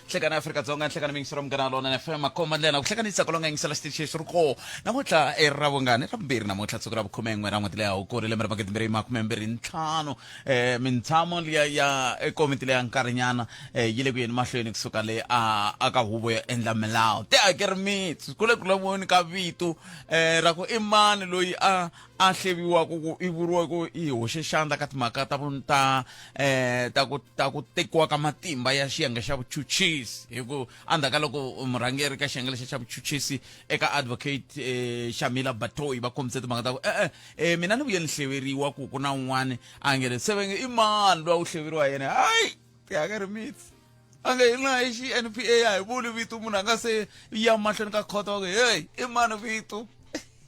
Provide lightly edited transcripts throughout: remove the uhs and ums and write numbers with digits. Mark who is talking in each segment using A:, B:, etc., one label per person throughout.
A: Nhlekani Afrika-Dzonga, nhlekani miyingiselo Munghana Lonene FM, makomba ndlela ku hlekanisa ku longa yingisela xitichi xi ri koo. Namuntlha i ra vungani ra vumbirhi namuntlha siku ra vukhumen'we ra n'hweti leya Hukuri lembe ra magidimbirhi makumembirhi ntlhanu. Mintshamo liya ya komiti leya nkarhinyana yi le ku yeni mahlweni kusuka le a a ka huvo yo endla milawu. Tihakeri mitsu ku le ku laviweni ka vito ra ku i mani loyi a a hleviwaka ku i vuriwa ku i hoxe xandla ka timhaka ta ta ta ku ta ku tekiwa ka matimba ya xiyenge xa vuchuchisi hi ku endzhaku ka loko murhangeri ka xiyenge lexi xa vuchuchisi eka advocate Shamila Batohi va kombise timhaka ta ku e-e mina ni vuye ni hleveriwa ku ku na un'wani a nge se va nge i mani loyi a wu hleveriwa yena hayi tihakeri mitsi a nge na hi xi NPA a hi vuli vito munhu a nga se ya mahlweni ka khoto va ku hey i mani vito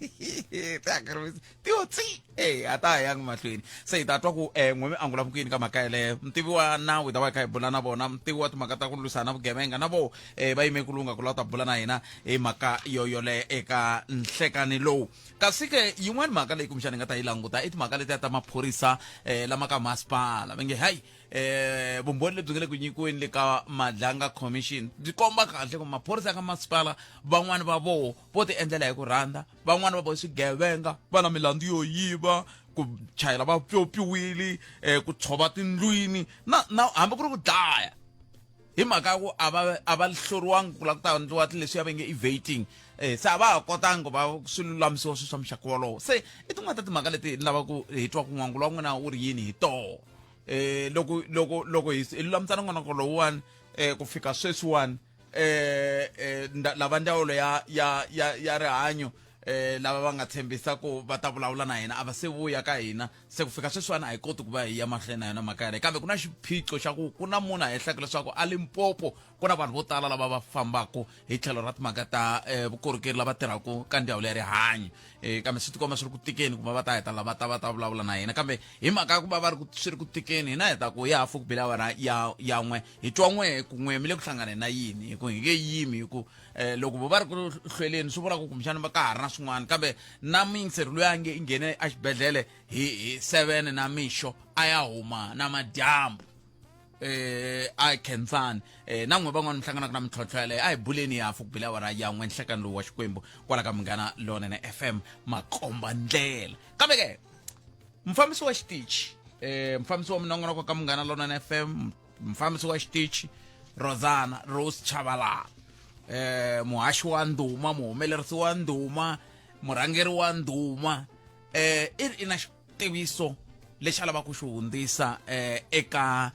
A: tiyo tsi e a ta ha yangi mahlweni se hi ta twa ku um n'we mi angula ku yini ka mhaka yeleyo mutivi wa nawu hi ta va hi kha hi bula na vona mutivi wa timhaka ta ku lwisana na vugevenga na vo um va yime ku lungha ku lava ta bula na hina hi mhaka yo yoleyo eka nhlekani lowu kasi ke yin'wani mhaka leyi kumbexana hi nga ta yi languta i timhaka letiya ta maphorisa um lama ka masipala va nge hayi vumbhoni lebyi nga le ku nyikiweni le ka Madlanga Commission byi komba kahle ku maphorisa ya ka masipala van'wani va voho vo ti endlela hi ku rhandza van'wani va vo swigevenga va na milandzu yo yiva ku chayela va pyopyiwile ku tshova tindlwini na na hambi ku ri ku dlaya hi mhaka ya ku a va a va hloriwangi ku lava ku ta endliwa leswiya va nge i vating se a va ha kotangi ku va swi lulamisiwa swilo swa muxaka wolowo se i tin'wana ta timhaka leti ni lava ku hi twa ku n'wangulo wa n'wina wu ri yini hi toho loko loko loko hi hi lulamisa nongonoko lowuwani ku fika sweswiwani lava ndzawulo ya ya ya ya rihanyo lava va nga tshembisa ku va ta vulavula na hina a va se vuya ka hina se ku fika sweswiwani a hi koti ku va hi ya mahlweni na yona mhaka yaleyo kambe ku na xiphiqo xa ku ku na munhu a hehlaka leswaku a Limpopo ku na vanhu vo tala lava va fambaka hi tlhelo ra timhaka ta vukorhokeri lava tirhaka ka ndzawulo ya rihanyo kambe swi tikomba swi ri ku tikeni ku va va ta heta lava ta va ta vulavula na hina kambe hi mhaka ya ku va va ri ku swi ri ku tikeni hina hi ta ku ya hafu ku bela wena ya ya n'we hi twa n'we ku n'we mi le ku hlanganeni na yini hi ku hi nge yimi hi ku loko vo va ri ku hlweleni swi vula ku kumbexana va ka ha ri na swin'wana kambe na muyingiseri loyi a nge i nghene exibedhlele hi hi 7 na mixo a ya huma na madyambu a khensani na n'we van'wana mi hlanganaka na mintlhontlho yaleyo a hi buleni ya hafu ku bile awara ya n'we nhlekani lowu wa xikwembu kwala ka Munghana Lonene FM makomba ndlela kambe ke mufambisi wa xitichi mufambisi wa minongonoko ka Munghana Lonene FM mufambisi wa xitichi Rosana Rose Chabalala muhaxi wa ndhuma muhumelerisi wa ndhuma murhangeri wa ndhuma i na xitiviso lexi a lavaka ku xi hundzisa eka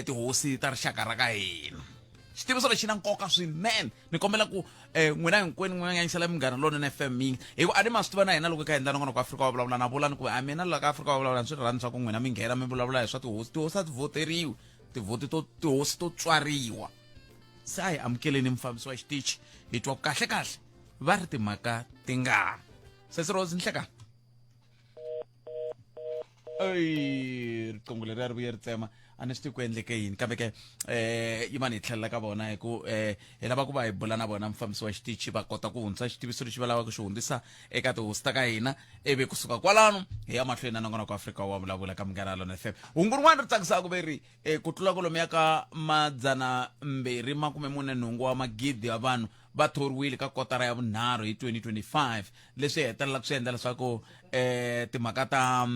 A: tihosi ta rixaka ra ka hina xitiviso lexi na nkoka swinene ni kombela ku n'wina hinkwenu n'wi yingisela Munghana Lonene FM mingi hi ku a ni ma swi tiva na hina loko hi kha hi endla nongonoko wa Afrika wa vulavula na vula ni ku a mina la ka Afrika wa vulavula ni swi rhandzi swa ku n'wina mi nghena mi vulavula hi swa tihosi tihosi a ti voteriwi tivhoti to tihosi to tswariwa se a hi amukeleni mufambisi wa xitichi hi twa kahle kahle va ri timhaka tingani sesi Rose nhlekani eyi riqingho leriya ri vuye ri tsema a ni swi tivi ku endleke yini kambe ke yimani hi tlhelela ka vona hi ku hi lava ku va hi bula na vona mufambisi wa xitichi va kota ku hundzisa xitiviso lexi va lavaka ku xi hundzisa eka tihosi ta ka hina ivi kusuka kwalano hi ya mahlweni na nongonoko wa Afrika wa vulavula ka Munghana Lonene FM hungu rin'wana ri tsakisaka ve ri ku tlula kwalomuya ka 248 wa magidi ya vanhu va thoriwile ka kotara ya vunharhu hi 2025 leswi hetelelaka swi endla leswaku timhaka ta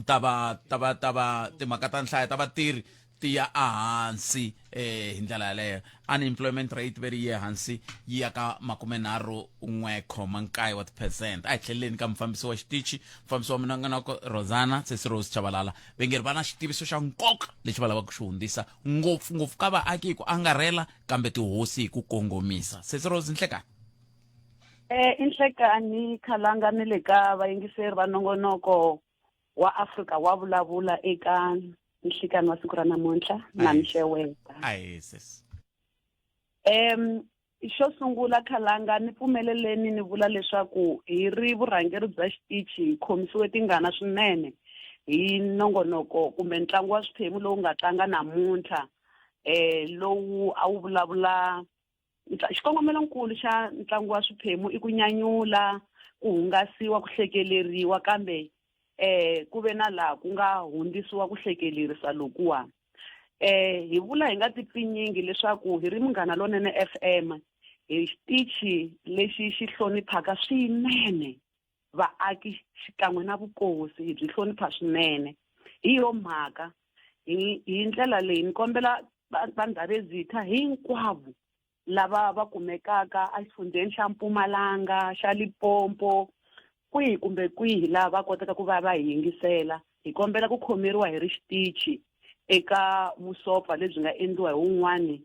A: ta va ta va ta va timhaka ta nhlayo ta vatirhi ti ya ehansi hi ndlela yaleyo unemployment rate ve ri ye hansi yi ya ka 31.9 wa tiphesente a hi tlheleleni ka mufambisi wa xitichi mufambisi wa minongonoko Rosana Sesi Rose Chabalala va nge ri va na xitiviso xa nkoka lexi va lavaka ku xi hundzisa ngopfungopfu ka vaaki hi ku angarhela kambe tihosi hi ku kongomisa Sesi Rose nhlekani
B: I nhlekani Khalanga ni le ka vayingiseri va nongonoko wa Afrika wa vulavula eka nhlikani wa siku ra namuntlha na mi xeweta.
A: Ahe sis.
B: Xo sungula Khalanga ni pfumeleleni ni vula leswaku hi ri vurhangeri bya xitichi hi khomisiwe tingana swinene hi nongonoko kumbe ntlangu wa swiphemu lowu nga tlanga namuntlha lowu a wu vulavula xikongomelonkulu xa ntlangu wa swiphemu i ku nyanyula ku hungasiwa ku hlekeleriwa kambe ku ve na laha ku nga hundzisiwa ku hlekelerisa lokuwa. Eh hi vula hi nga ti pfinyingi leswaku hi ri Munghana Lonene FM hi xitichi lexi xi hloniphaka swinene vaaki xikan'we na vukosi hi byi hlonipha swinene. Hi yo mhaka hi hi ndlela leyi ni kombela va Ndhavezitha hinkwavo lava va kumekaka exifundzheni xa Mpumalanga, xa Limpopo, kwihi kumbe kwihi laha va kotaka ku va va hi yingisela. Hi kombela ku khomeriwa hi ri xitichi eka vusopfa lebyi nga endliwa hi wun'wani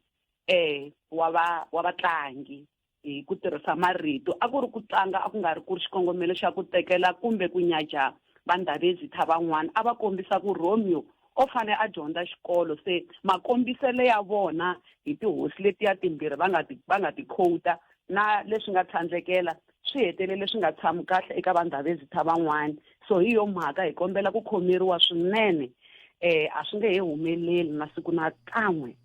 B: um wa va wa vatlangi hi ku tirhisa marito. A ku ri ku tlanga a ku nga ri ku ri xikongomelo xa ku tekela kumbe ku nyaja va Ndhavezitha van'wana. A va kombisa ku Romeo o fane a dyondza xikolo se makombisele ya vona hi tihosi letiya timbirhi va nga ti va nga ti quote na leswi nga tlhandlekela swi hetelele swi nga tshami kahle eka va Ndhavezitha van'wana. So hi yo mhaka hi kombela ku khomeriwa swinene eh a swi nge he humeleli na siku na kan'we.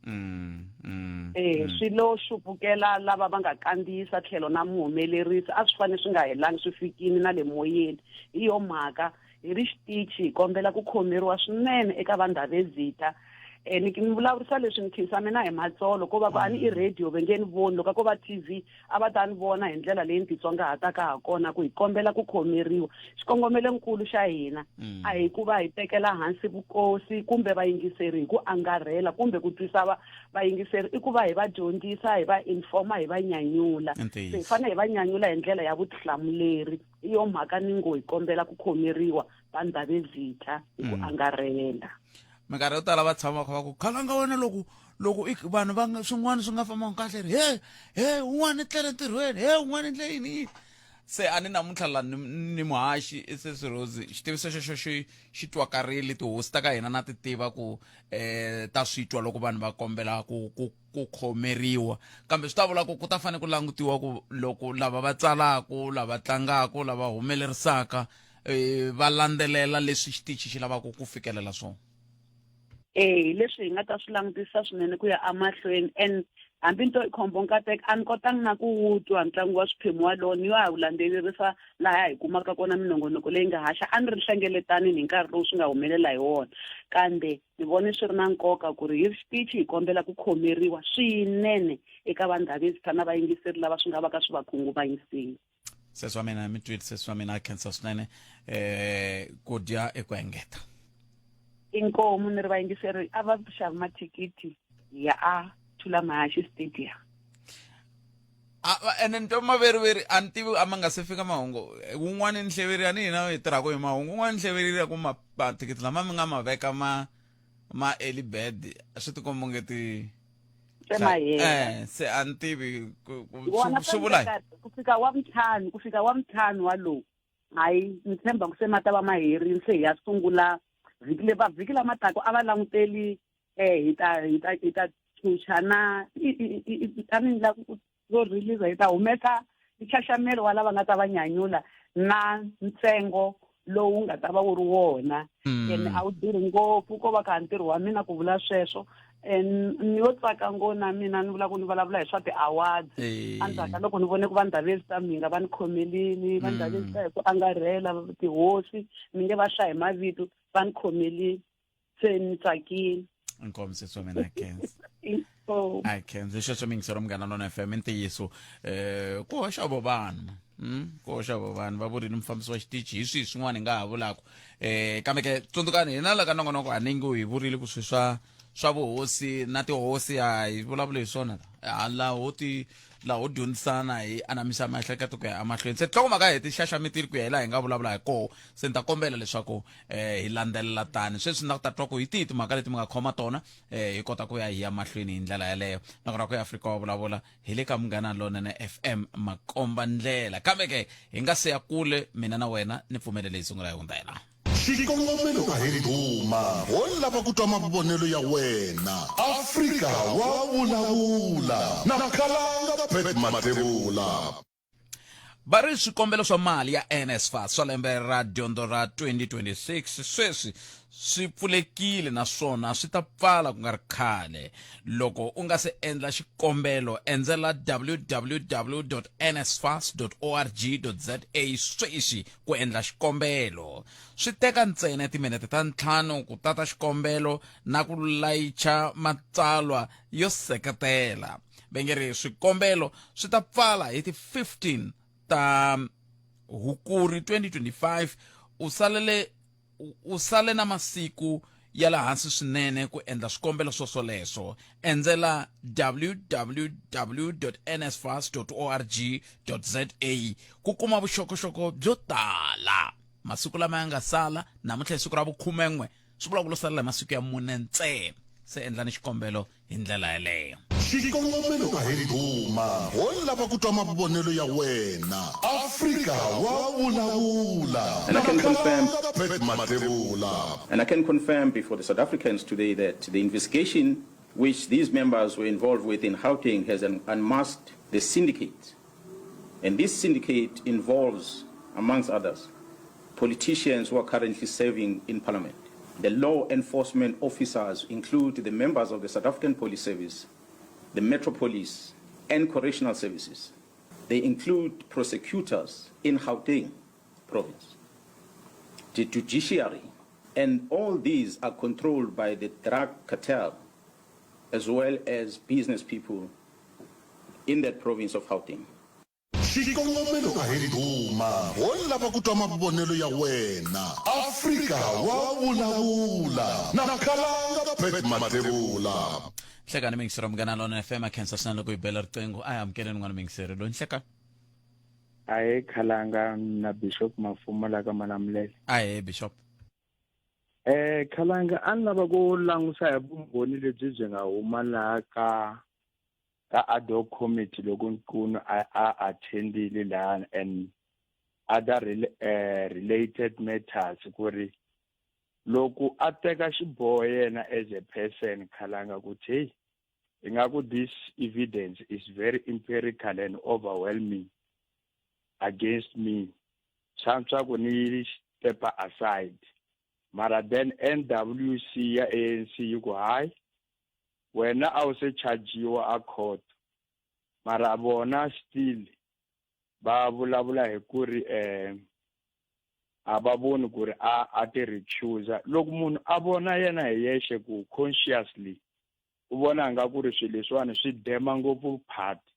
B: Eh swi lo xupukela lava va nga kandziyisa tlhelo na muhumelerisi a swi fanele swi nga helangi swi fikini na le moyeni. Hi yo mhaka hi ri xitichi hi kombela ku khomeriwa swinene eka va Ndhavezitha. Eh ni ni vulavurisa leswi ni khensa mina hi matsolo ko va ku a ni i radio ve nge ni voni loko a ko va TV a va ta ni vona hi ndlela leyi ni titsongahataka ha kona ku hi kombela ku khomeriwa. Xikongomelonkulu xa hina a hi ku va hi tekela hansi vukosi kumbe vayingiseri hi ku angarhela kumbe ku twisa va vayingiseri i ku va hi va dyondzisa hi va informa hi va nyanyula. Se hi fanele hi va nyanyula hi ndlela ya vutihlamuleri. Hi yo mhaka ni ngo hi kombela ku khomeriwa va Ndhavezitha hi ku angarhela.
A: Minkarhi yo tala va tshama va kha va ku khalanga wena loko loko i vanhu va swin'wana swi nga fambanga kahle ri he he un'wana i tlele ntirhweni he un'wana endle yini yini se a ni namuntlha la ni, ni muhaxi sesi Rose xitiviso xexo xi xi twakarile tihosi ta ka hina na ti tiva ku eh ta swi twa loko vanhu va kombela ku ku ku khomeriwa kambe swi ta vula ku ku ta fanele ku langutiwa ku loko lava va tsalaku lava tlangaku lava humelerisaka eh, va landzelela leswi xitichi xi lavaka ku fikelela swona.
B: Eh leswi hi nga ta swi langutisa swinene ku ya emahlweni and hambi nto khombo nkateka a ni kotangi na ku wu twa ntlangu wa swiphemu walowo ni yo ya wu landzelerisa laha hi kumaka kona minongonoko leyi nga haxa a ni ri hlengeletanini hi nkarhi lowu swi nga humelela hi wona kambe Ni vone swi ri na nkoka ku ri hi ri xitichi hi kombela ku khomeriwa swinene eka vandhavezitha na vayingiseri lava swi nga vaka swi va khunguvanyisile.
A: Sesi wa mina mi twile sesi wa mina a khensa swinene eh ku dya i ku engeta.
B: Inkomu ni ri vayingiseri a va xavi mathikithi ya a Thulamahashe Stadium.
A: Ene ni twa maveriveri a ni tivi a ma nga se fika mahungu wun'wani ni hleveri a ni hina hi tirhaka hi mahungu wun'wani ni hleveri ya ku mathikithi lama mi nga ma veka ma ma early bird swi tikomba onge ti
B: Se ma hela.
A: Eh se a ni tivi
B: Wona
A: swi vula yini?
B: ku fika wa vuntlhanu ku fika wa vuntlhanu wa lowu hayi ni tshemba ku se ma ta va ma herile se hi ya sungula vhiki le va vhiki lama taka a va languteli eh hi ta hi ta hi ta chucha na a ni la ku ro release hi ta humesa nxaxamelo wa lava nga ta va nyanyula na ntsengo lowu nga ta va wu ri wona ene a wu durhi ngopfu ko va ka ntirho wa mina ku vula sweswo and ni yo tsaka ngo na mina ni vula ku ni vulavula hi swa ti-awards endzhaku ka loko ni vone ku va Ndhavezitha Mhinga va ni khomelini va Ndhavezitha hi ku angarhela tihosi ni nge va hlayi hi mavito va ni khomelini se ni tsakile.
A: Inkomu sesi wa mina I khensa.
B: Inkomu.
A: I khensa xexo mingisero munghana lona FM i ntiyiso eh ku hoxa vo vanhu ku hoxa vo vanhu va vurile mufambisi wa xitichi hi swihi swin'wana hi nga ha vulaka eh kambe ke tsundzukani hina la ka nongonoko a ni nge hi vurile ku swi swa swa vuhosi na tihosi a hi vulavuli hi swona la la ho ti la ho dyondzisana hi anamisa miehleketo ku ya emahlweni se nhlokomhaka hi ti xaxametile ku ya hi laha hi nga vulavula hi koho se ni ta kombela leswaku eh hi landzelela tani sweswi ni ta twa ku hi tihi timhaka leti mi nga khoma tona eh hi kota ku ya hi ya mahlweni hi ndlela yaleyo nakona ku ya Afrika wa vulavula hi le ka Munghana Lonene FM makomba ndlela kambe ke hi nga se ya kule mina na wena ni pfumelele hi sungula hi hundza yena
C: Xikongomelo a hi ndhuma, ho lava ku twa mavonelo ya wena. Afrika wa vulavula na Khalanga Pat Mathebula.
A: Va ri swikombelo swa mali ya NSFAS swa lembe ra dyondzo ra 2026 sweswi swi pfulekile naswona swi ta pfala ku nga ri khale. Loko u nga se endla xikombelo, endzela www.nsfas.org.za sweswi ku endla xikombelo. Swi teka ntsena timinete ta ntlhanu ku tata xikombelo na ku layicha matsalwa yo seketela. Va nge ri swikombelo swi ta pfala hi ti 15 ta Hukuri 2025. U salele u sale na masiku ya le hansi swinene ku endla swikombelo swoswoleswo. Endzela www.nsfas.org.za ku kuma vuxokoxoko byo tala. Masiku lama ya nga sala namuntlha hi siku ra vukhumen'we, swi vula ku lo salela hi masiku ya mune ntsena. Se endlani xikombelo hi ndlela yeleyo.
C: Xikongomelo a hi ndhuma, ho lava ku twa mavonelo ya wena. Afrika wa vulavula
D: And I can confirm
C: na Pat Mathebula.
D: And I can confirm before the South Africans today that the investigation which these members were involved with in Gauteng has unmasked the syndicate. And this syndicate involves, amongst others, politicians who are currently serving in parliament. The law enforcement officers include the members of the South African Police Service, the Metro Police, and Correctional Services. They include prosecutors in Gauteng province, the judiciary, and all these are controlled by the drug cartel as well as business people in that province of Gauteng.
C: Xikongomelo a hi ndhuma, ho lava ku twa mavonelo ya wena. Afrika wa vulavula na Khalanga Pat Mathebula.
A: Nhlekani miyingiseri wa Munghana Lonene FM, a khensa swinene loko hi bela riqingho. A hi amukeleni n'wana miyingiseri loyi. Nhlekani.
E: Ahee Khalanga na Bishop Mafumo la ka Malamulele.
A: Ahee Bishop.
E: Khalanga a ni lava ku langusa hi vumbhoni lebyi byi nga huma laha ka ka ad hoc committee loko Nkunu a a attendile laha and other related matters ku ri loko a teka xiboho yena as a person Khalanga ku hey ingaku this evidence is very empirical and overwhelming against me swa ku ni step aside mara then NWC ya ANC yi ku hayi wena a wu se chajiwa a court mara vona still va vulavula hi ku ri a va voni ku ri a a ti recusa loko munhu a vona yena hi yexe ku consciously u vona nga ku ri swilo leswiwani swi dema ngopfu party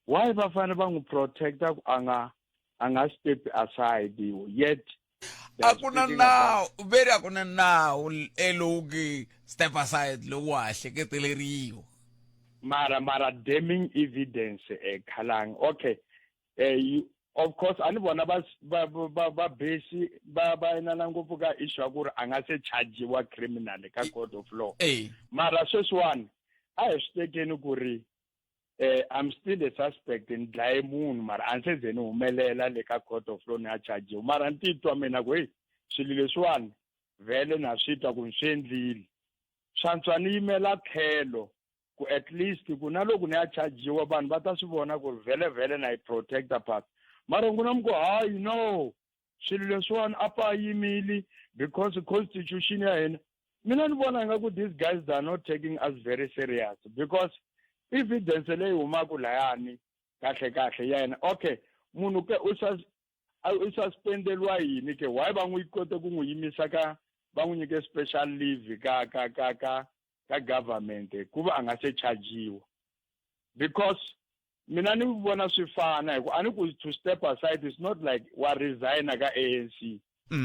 E: why va fanele va n'wi protecta ku a nga a nga step aside yet
A: a ku na nawu veri a ku na nawu elowu ke step aside lowu wa ha hleketeleriwa
E: mara mara damning evidence eh khalang okay eh you, of course a ni vona va va va va base va va inana ngopfu ka issue ya ku ri a nga se chajiwa criminal ka court of law mara sweswiwani a hi swi tekeni ku ri I'm still a suspect ni dlaye munhu mara a ni se ze ni humelela le ka court of law ni ya chajiwa mara ni titwa mina ku heyi swilo leswiwani vhele na swi twa ku ni swi endlile swantswa ni yimela tlhelo ku at least ku na loko ni ya chajiwa vanhu va ta swi vona ku ri vhele vhele na yi protecta part mara n'wina mi ku hayi no swilo leswiwani a pa yimile because constitution ya hina mina ni vona ingaku these guys they are not taking us very serious because evidence leyi humaka layani kahle kahle ya yena okay munhu ke u u suspendeliwa yini ke why va n'wi kote ku n'wi yimisa ka va n'wi nyike special leave ka ka ka ka ka government hikuva a nga se chajiwa because mina ni vona swi fana hi ku a ni ku to step aside is not like wa resigna ka ANC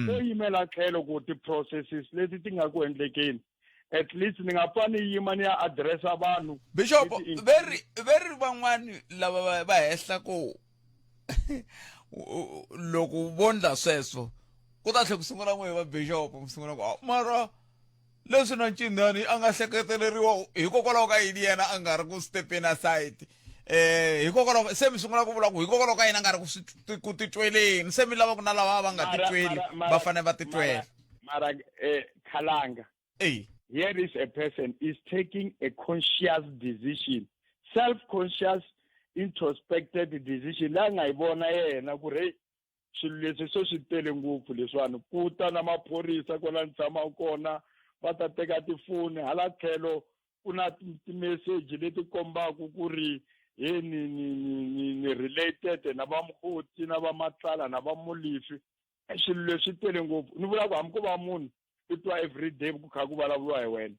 E: so yimela tlhelo ku ti-processes leti ti nga ku endlekeni at least ni nga pfa ni yima ni ya addressa vanhu
A: bishop veri veri van'wani lava va va hehla ku loko vo ndla sweswo ku ta tlhe ku sungula n'we va bishop mi sungula ku mara leswi na ncindani a nga hleketeleriwa hikokwalaho ka yini yena a nga ri ku stepeni aside hikokwalaho se mi sungula ku vula ku hikokwalaho ka yena a nga ri ku titweleni se mi lava ku na lava va nga titweli va fanele va titwela
E: mara khalanga
A: ey
E: here is a person is taking a conscious decision self conscious introspected decision leyi a nga yi vona yena ku ri hey Swilo leswi se swi tele ngopfu leswiwani, ku ta na maphorisa kwala ni tshamaka kona va ta teka tifoni, hala tlhelo ku na timeseji leti kombaka ku ri he ni ni ni ni ni related na va Mokgotsi na va Matlala na va Molefe. Swilo leswi tele ngopfu. Ni vula ku hambi ko va munhu i twa everyday ku kha ku vulavuriwa hi wena,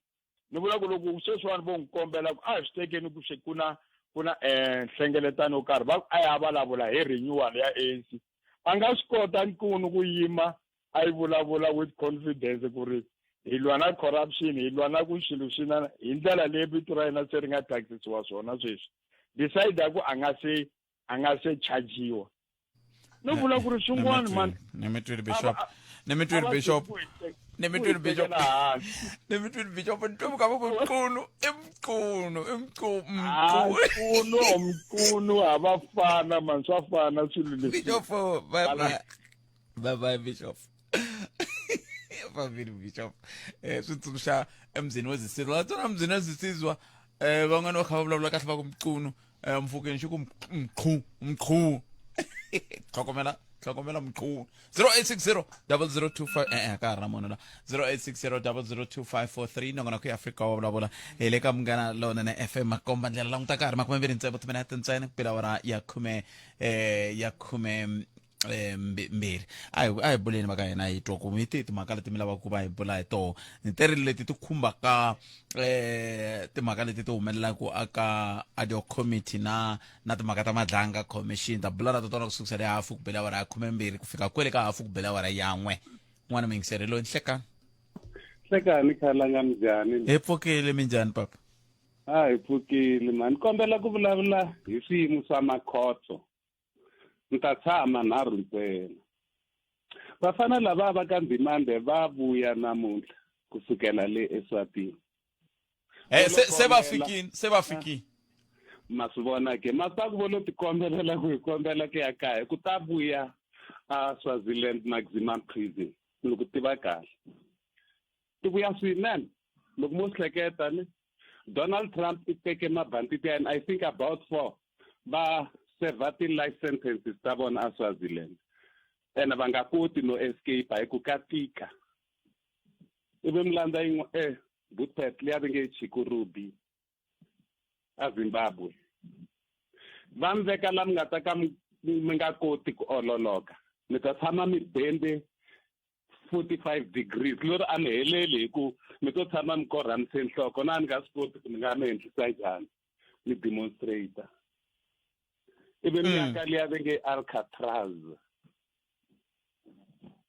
E: ni vula ku loko sweswiwani vo n'wi kombela ku a hi swi tekeni ku swi ku na nhlengeletano yo karhi, va ku a ya vulavula hi renewal ya ANC, a nga swi kota nkunu ku yima a yi vulavula with confidence ku ri hi lwa na corruption, hi lwa na ku swilo swi na hi ndlela leyi vito ra yena se ri nga thyakisiwa swona sweswi, beside ya ku a nga se chajiwa. Ni vula ku ri swin'wana man.
A: Ni mi twile, Bishop, ni mi twile, Bishop, ni mi twile, Bishop, ni mi twile, Bishop. Ni twe ka ku mqunu i mqunu i mqu.
E: Mqunu, mqunu a va fana man, swa fana swilo leswi.
A: Bishop, bye bye, bye bye, Bishop. Fambile Bishop. Swi tsundzuxa emzini wezisizwa la tsona, mzini wezisizwa, van'wana va kha va vulavula kahle va ku mqunu, mfukeni xi ku mqhu mqhu. Tlhogomela, tlhogomela mqhu. 0860 0025, ka ha ri na munhu la. 0860 002543, nongonoko ya Afrika wa vulavula hi le ka Munghana Lonene FM, makomba ndlela. Languta ka ha ri 26 timinete ntsena ku pela awara ya khume, ya khume mbirhi. A hi buleni maka hina, hi twa ku hi tihi timhaka leti mi lavaka ku va hi bula hi toho. Ni terile leti ti khumbaka timhaka leti ti humelelaka aka ad hoc committee na timhaka ta Madlanga Commission. Ta bula na to tona ku sukisela hafu ku bela awara ya 12 ku fika kwele ka hafu ku bela awara ya 1. N'wana muyingiseri loyi, nhlekani.
F: Hlekani, Khalanga, minjhani?
A: Hi pfukile, minjhani papa?
F: A hi pfukile mani. Kombela ku vulavula hi swiyimo swa makhotso. Ni ta tshama nharhu ntsena. Vafana lava va ka Ndzimande va vuya namuntlha kusukela le eSwatini.
A: Se va fikini, se va fikini.
F: Ma swi vona ke, masaku vo lo tikombelela ku hi kombela ku ya kaya ku ta vuya a Swaziland Maximum Prison. Ni ku tiva kahle ti vuya swinene. Loko mo swi hleketa ni Donald Trump i teke mabantiti ya yena, I think about four, va serva ti-life sentences ta vona a Swaziland, ene va nga koti no escape hi ku ka tika. Ivi mi landza yin'we Bookpet liya va nge Chikurubi a Zimbabwe, va mi veka la mi nga ta ka mi nga koti ku ololoka, mi ta tshama mi bende 45 degrees lori a mi heleli, hi ku mi to tshama mi korhamise nhloko na ni nga swi koti ku mi nga mi endlisa njhani mi demonstrate. Ivi mi ya ka liya va nge Alcatraz,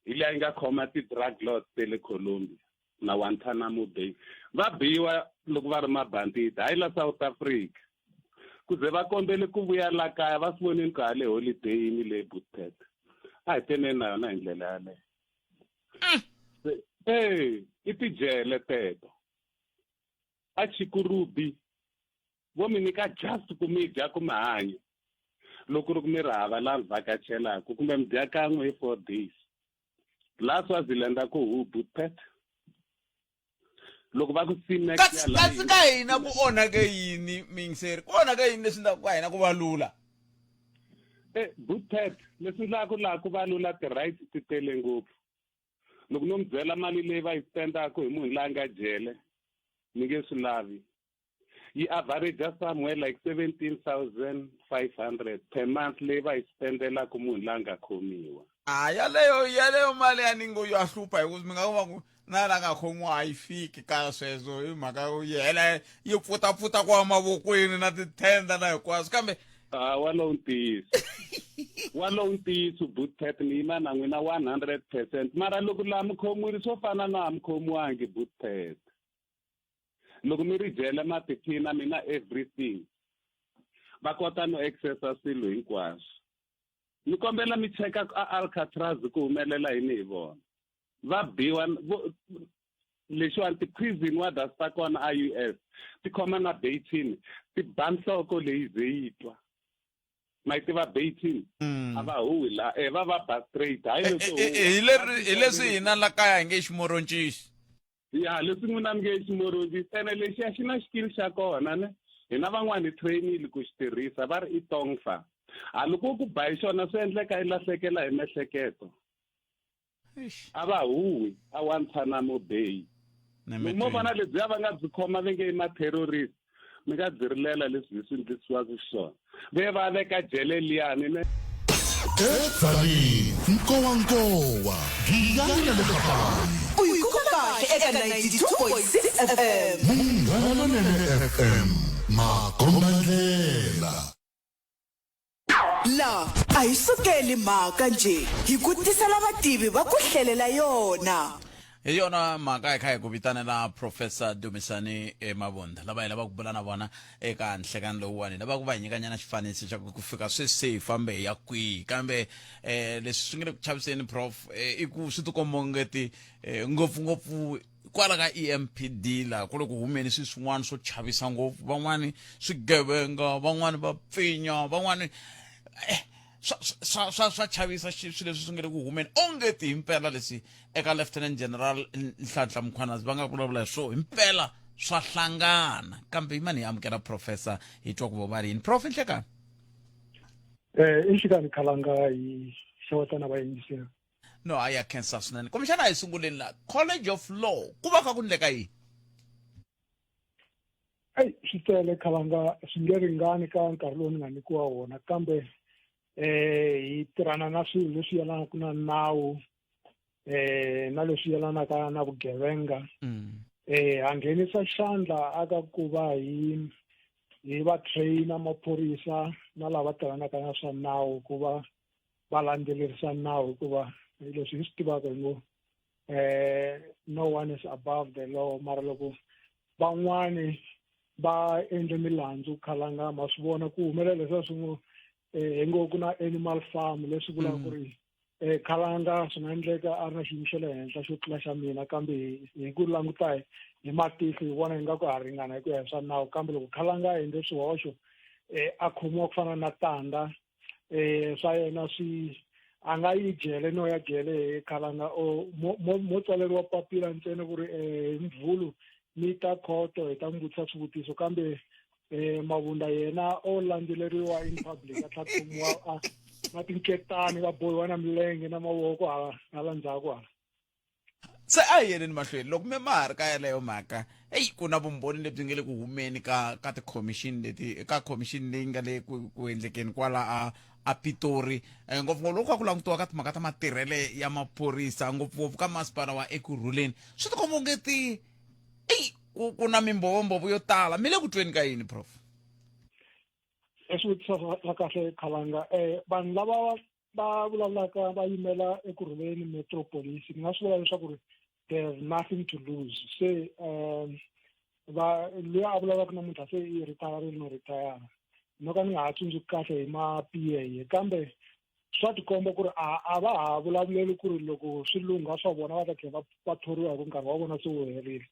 F: hi liya yi nga khoma ti-drug lords ta le Colombia na Guantanamo Bay. Va biwa loko va ri mabanditi, hayi la South Africa, ku ze va kombele ku vuya la kaya. Va swi vonini ku hale holidayini le Bookpet a hi teneni na yona hi ndlela yaleyo. E i tijele teto a Chikurubi, vo mi nyika just ku mi dya ku mi hanya. Loko ri ku mi ri hava laha mi vhakachelaka kumbe mi dya kan'we hi 4 days. La Swaziland a ku hu Bookpet loko va ku simek.
A: Kasi ka hina ku onhake yini, muyingiseri? Ku onhake yini leswi endlaka ka hina ku va lula?
F: Bookpet, leswi endlaka laha ku va lula, ti-rights ti tele ngopfu. Loko no mi byela mali leyi va yi spendaka hi munhu loyi a nga jele, mi nge swi lavi. Yi average somewhere like 17,500 per month leyi va yi spendelaka munhu loyi a nga khomiwa.
A: A yaleyo mali ya ni ngo ya hlupha, hi ku mi nga kuma ku na la nga khomiwa a yi fiki ka sweswo, hi mhaka yo yi hela yi pfutapfuta kwa mavokweni na tithenda na hinkwaswo, kambe
F: A walowu ntiyiso, walowu ntiyiso, Bootpet, ni yima na n'wina 100%. Mara loko laha mi khomiwile, swo fana na mi khomiwangi, Bootpet. Loko mi ri jele ma tiphina mina everything, va kota no accessa swilo hinkwaswo. Ni kombela mi cheka a Alcatraz ku humelela yini hi vona. Va biwa lexiwani, ti-prison warders ta kona a US ti khoma na baton, ti ba nhloko leyi ze yi twa. Ma yi tiva baton? A va huwi la, va va ba straight, hayi leswo huwa.
A: Hi leri hi leswi hina la kaya hi nge ximoroncisi.
F: Ya, leswi n'wina mi nge ximoroncisi, ene lexiya xi na xikili xa kona ne. Hina van'wani hi trainile ku xi tirhisa, va ri i tongfa. Ha loko ku ba hi xona swi endleka i lahlekela hi miehleketo. A va huwi a Guantanamo Bay. Mo vona lebyiya va nga byi khoma va nge i ma-terrorist mi nga byi rilela leswi hi swi endlisiwaka xiswona ve va veka jele liyani ne
C: Edzaleni, nkowankowa, giyani na le Kapani.
G: U yi kuma kahle eka 92.6 FM.
C: Munghana Lonene FM, makombandlela.
G: La a hi sukeli mhaka njhe, hi ku tisela vativi va ku hlelela yona.
A: Hi yona mhaka hi kha hi ku vitanela Professor Dumisani Mabunda lava hi lavaka ku bula na vona eka nhlekani lowuwani, hi lava ku va hi nyikanyana xifaniso xa ku ku fika sweswi se hi fambe hi ya kwihi. Kambe um leswi swi nga le ku chaviseni Prof i ku swi tikomba ongeti ngopfungopfu kwala ka EMPD laha ku le ku humeni swilo swin'wana swo chavisa ngopfu, van'wani swigevenga, van'wani va pfinya, van'wani swa swa swa swa chavisa swilo leswi swi nga le ku humeni ongeti himpela leswi eka Lieutenant General Nhlanhla Mkhwanazi va nga vulavula hi swo himpela swa hlangana. Kambe yimani hi amukela professor hi twa ku vo va ri yini. Prof nhlekani.
H: I nhlekani Khalanga hi xeweta na vayingiseri.
A: No, a ya khensa swinene. Kumbexana a hi sunguleni la College of Law ku va kha ku ndleka yini?
H: Eyi swi tele Khalanga, swi nge ringani ka nkarhi lowu ni nga nyikiwa wona, kambe hi tirhana na swilo leswi yelanaka na nawu na leswi yelanaka na vugevenga. Ha nghenisa xandla aka ku va hi va trainer maphorisa na lava tirhanaka na swa nawu ku va va landzelerisa nawu, hikuva leswi hi swi tivaka hi ngo no one is above the law. Mara loko van'wani va endle milandzu Khalanga, ma swi vona ku humelela leswiya swi ngo hi ngo ku na animal farm, leswi vulaka ku ri Khalanga swi nga endleka a ri na xiyimo xa le henhla xo tlula xa mina, kambe hi ku languta hi matihlo hi vona ingaku ha ringana hi ku ya hi swa nawu. Kambe loko Khalanga a endle swihoxo a khomiwa ku fana na tanda swa yena swi a nga yi jele no ya jele hi Khalanga, o mo tsaleriwa papila ntsena ku ri hi Mvhulu mi ta khoto hi ta n'wi vutisa swivutiso, kambe Mabunda yena o landzeleriwa in public a tlhela khomiwa a na tinketani va bohiwa na milenge na mavoko hala ndzhaku hala.
A: Se a hi yeleni mahlweni loko mi ma ha ri ka yeleyo mhaka. Eyi ku na vumbhoni lebyi nga le ku humeni ka tikhomixini leti, ka khomixini leyi nga le ku endlekeni kwala a Pitori, ngopfungopfu loko ku langutiwa ka timhaka ta matirhele ya maphorisa ngopfungopfu ka masipala wa Ekurhuleni. Swi tikomba onge ti eyi ku na mimbhovombhovo yo tala. Mi le ku tweni ka yini, Prof?
H: I swivutiso swa kahle Khalanga. Vanhu lava va vulavulaka va yimela Ekurhuleni Metro Police, ni nga swi vula leswaku ri they have nothing to lose. Se va luya a vulavulaka namuntlha se i retire no retire, no ka ni nga ha tsundzuki kahle hi ma P A, kambe swa tikomba ku ri a va ha vulavuleli ku ri loko swi lungha swa vona va ta tlhela va thoriwa hi ku nkarhi wa vona se wu herile.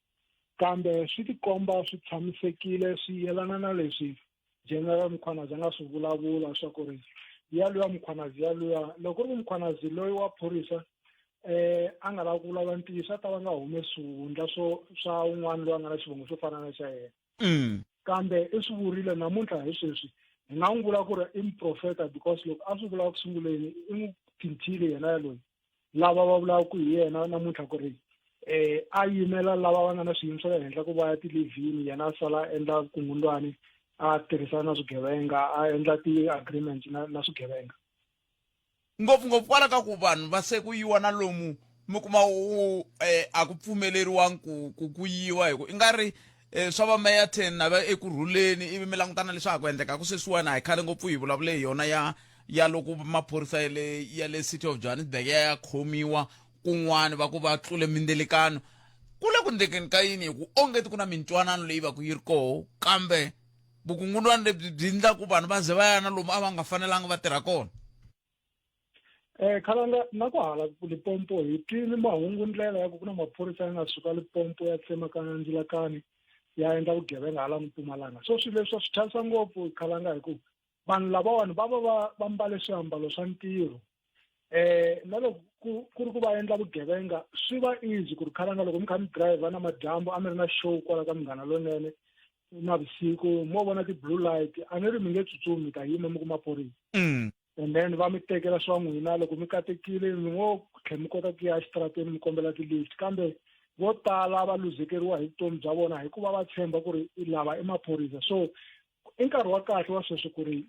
H: Kambe swi tikomba swi tshamisekile, swi yelana na leswi General Mkhwanazi a nga swi vulavula swa ku ri ya luya Mkhwanazi ya luya loko ku ri ku Mkhwanazi loyi wa phorisa a nga lavi ku vulavula ntiyiso a ta va nga humesi swihundla swo swa un'wana loyi a nga na xivongo xo fana na xa yena. Kambe i swi vurile namuntlha hi sweswi hi nga n'wi vula ku ri i muprofeta, because loko a swi vula ku sunguleni i n'wi phinthile yena yaloyi lava va vulaka ku hi yena namuntlha ku ri a yimela lava va nga na swiyimo swa le henhla ku va ya tilivhini, yena a sala a endla vukungundwani, a tirhisana na swigevenga, a endla ti-agreements na swigevenga.
A: Ngopfungopfu kwala ka ku vanhu va se ku yiwa na lomu mi kuma u a ku pfumeleriwangi ku yiwa, hi ku i nga ri swa va Meyerton na va Ekurhuleni, ivi mi langutana leswi ha ku endlekaka sweswiwani. A hi khale ngopfu hi vulavule hi yona ya loko maphorisa ya le City of Johannesburg ya khomiwa kun'wani va ku va tlule mindzilikano. Ku le ku ndlekeni ka yini? Hi ku ongeti ku na mintwanano leyi va ku yi ri koho, kambe vukungundwani lebyi byi endla ku vanhu va ze va ya na lomu a va nga fanelanga va tirha kona.
H: Khalanga na ku hala Limpopo hi twile mahungu ndlela ya ku ku na maphorisa ya nga suka Limpopo ya tsemakanya ndzilakani ya endla vugevenga hala Mpumalanga. So swilo leswi swi chavisa ngopfu Khalanga, hi ku vanhu lavawani va va va mbale swiambalo swa ntirho. Na loko ku ri ku va endla vugevenga swi va easy ku ri Khalanga loko mi kha mi driver na madyambu a mi ri na show kwala ka Munghana Lonene. Navusiku mo vona ti-blue light, a ni ri mi nge tsutsumi, mi ta yima mi ku maphorisa. And then va mi tekela swa n'wina. Loko mi katekile, mi ngo tlhe mi kota ku ya exitarateni mi kombela ti-lift, kambe vo tala va luzekeriwa hi vutomi bya vona hikuva va tshemba ku ri lava i maphorisa. So i nkarhi wa kahle wa sweswi ku ri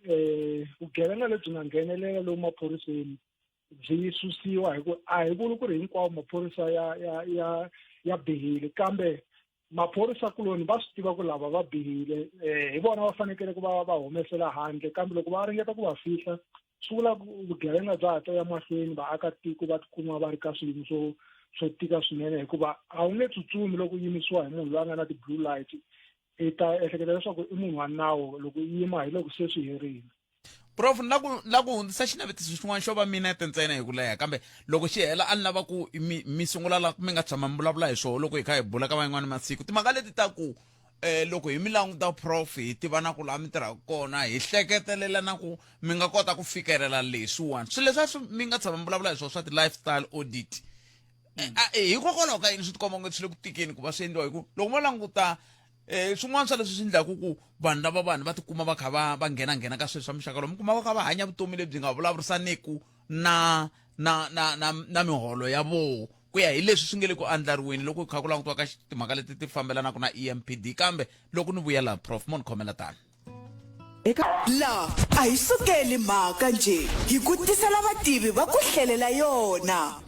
H: vugevenga lebyi nga nghenelela lomu maphoriseni byi susiwa, hi ku a hi vuli ku ri hinkwawo maphorisa ya ya ya ya bihile, kambe maphorisa kuloni va swi tiva ku lava va bihile. Hi vona va fanekele ku va va humesela handle, kambe loko va ringeta ku va fihla, swi vula ku vugevenga bya ha ta ya mahlweni, vaakatiko va tikuma va ri ka swiyimo swo tika swinene, hikuva a wu nge tsutsumi loko u yimisiwa hi munhu loyi a nga na ti-blue light. I ta ehleketa leswaku i munhu wa nawu, loko u yima hi loko se swi herile.
A: Prof, ni la ku hundzisa xinavetiso xin'wana xo va minete ntsena hi ku leha, kambe loko xi hela a ni lava ku mi sungula la mi nga tshama mi vulavula hi swona loko hi kha hi bula ka van'wani masiku, timhaka leti ta ku loko hi mi languta, prof, hi tiva na ku laha mi tirhaka kona, hi hleketelela na ku mi nga kota ku fikelela leswiwani, swilo leswi a swi mi nga tshama mi vulavula hi swona swa ti-lifestyle audit. Hikokwalaho ka yini swi tikomba onge swi le ku tikeni ku va swi endliwa? Hi ku loko mo languta swin'wana swa leswi swi endlaku ku vanhu lava vanhu va tikuma va kha va va nghena nghena ka swilo swa muxaka lowu, mi kuma va kha va hanya vutomi lebyi nga vulavurisaneki na miholo ya voho, ku ya hi leswi swi nge le ku andlariweni loko kha ku langutiwa ka timhaka leti ti fambelanaka na EMPD. Kambe loko ni vuya laha, prof, mo ni khomela tani.
G: Eka la a hi sukeli mhaka njhe, hi ku tisela vativi va ku hlelela yona.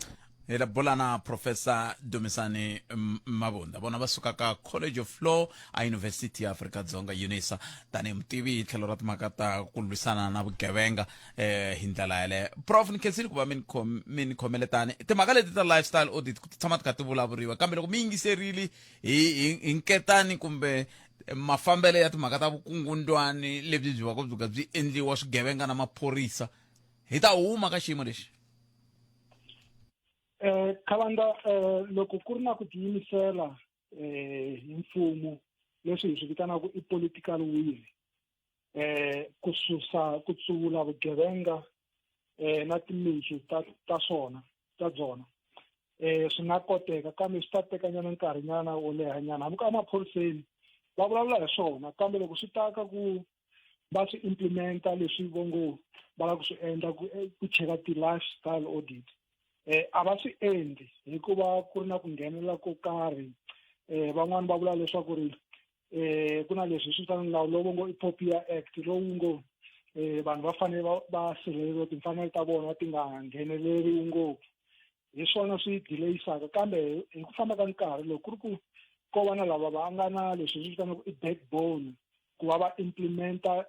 A: Hi la bula na Professor Dumisani Mabunda, vona va suka ka College of Law a University ya Afrika Dzonga, UNISA, tanihi mutivi hi tlhelo ra timhaka ta ku lwisana na vugevenga hi ndlela yaleyo. Prof, ni khensile ku va mi ni khomele tani. Timhaka leti ta lifestyle audit ti tshama ti kha ti vulavuriwa, kambe loko mi yingiserile hi nketani kumbe mafambelo ya timhaka ta vukungundwani lebyi byi va byi ka byi endliwa swigevenga na maphorisa, hi ta huma ka xiyimo lexi?
H: Khalanga, loko ku ri na ku tiyimisela hi mfumo, leswi hi swi vitanaka i political will, ku susa, ku tsuvula vugevenga na timitsu ta swona ta byona, swi nga koteka, kambe swi ta teka nyana nkarhi nyana wo leha nyana. Hambi ka emaphoriseni va vulavula hi swona, kambe loko swi ta ka ku va swi implementa leswi vo ngo va lava ku swi endla, ku cheka ti-lifestyle audit, a va swi endli hikuva ku ri na ku nghenelela ko karhi. Van'wani va vula leswaku ri ku na leswi swi vitanaka nawu lowu ngo i POPIA Act, lowu ngo vanhu va fanele va sirheleriwa, timfanelo ta vona ti nga ngheneleriwi ngopfu. Hi swona swi delayisaka, kambe hi ku famba ka nkarhi, loko ku ri ku ko va na lava va nga na leswi swi vitanaka i backbone ku va va implementa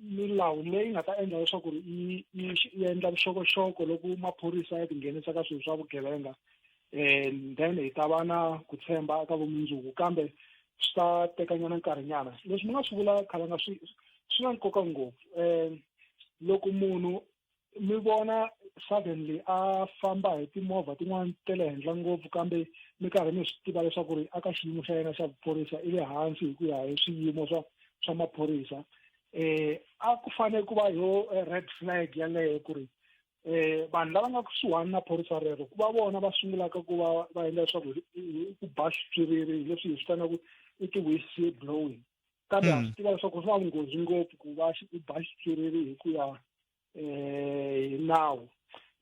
H: milawu leyi nga ta endla leswaku ri yi endla vuxokoxoko loko maphorisa ya tinghenisa ka swilo swa vugevenga, then hi ta va na ku tshemba ka vumundzuku, kambe swi ta tekanyana nkarhinyana. Leswi mi nga swi vula, Khalanga, swi na nkoka ngopfu. Loko munhu mi vona suddenly a famba hi timovha tin'wana ta le henhla ngopfu, kambe mi karhi mi swi tiva leswaku ri aka xiyimo xa yena xa vuphorisa i le hansi hi ku ya hi swiyimo swa maphorisa, a ku fanele ku va yo red flag yaleyo, ku ri vanhu lava nga kusuhani na phorisa rero ku va vona va sungulaka ku va va endla leswaku ku ba xitswiriri, hi leswi hi swi vitanaka i ti-whistle blowing. Kambe ha swi tiva leswaku swi na vunghozi ngopfu ku va u ba xitswiriri hi ku ya hi nawu,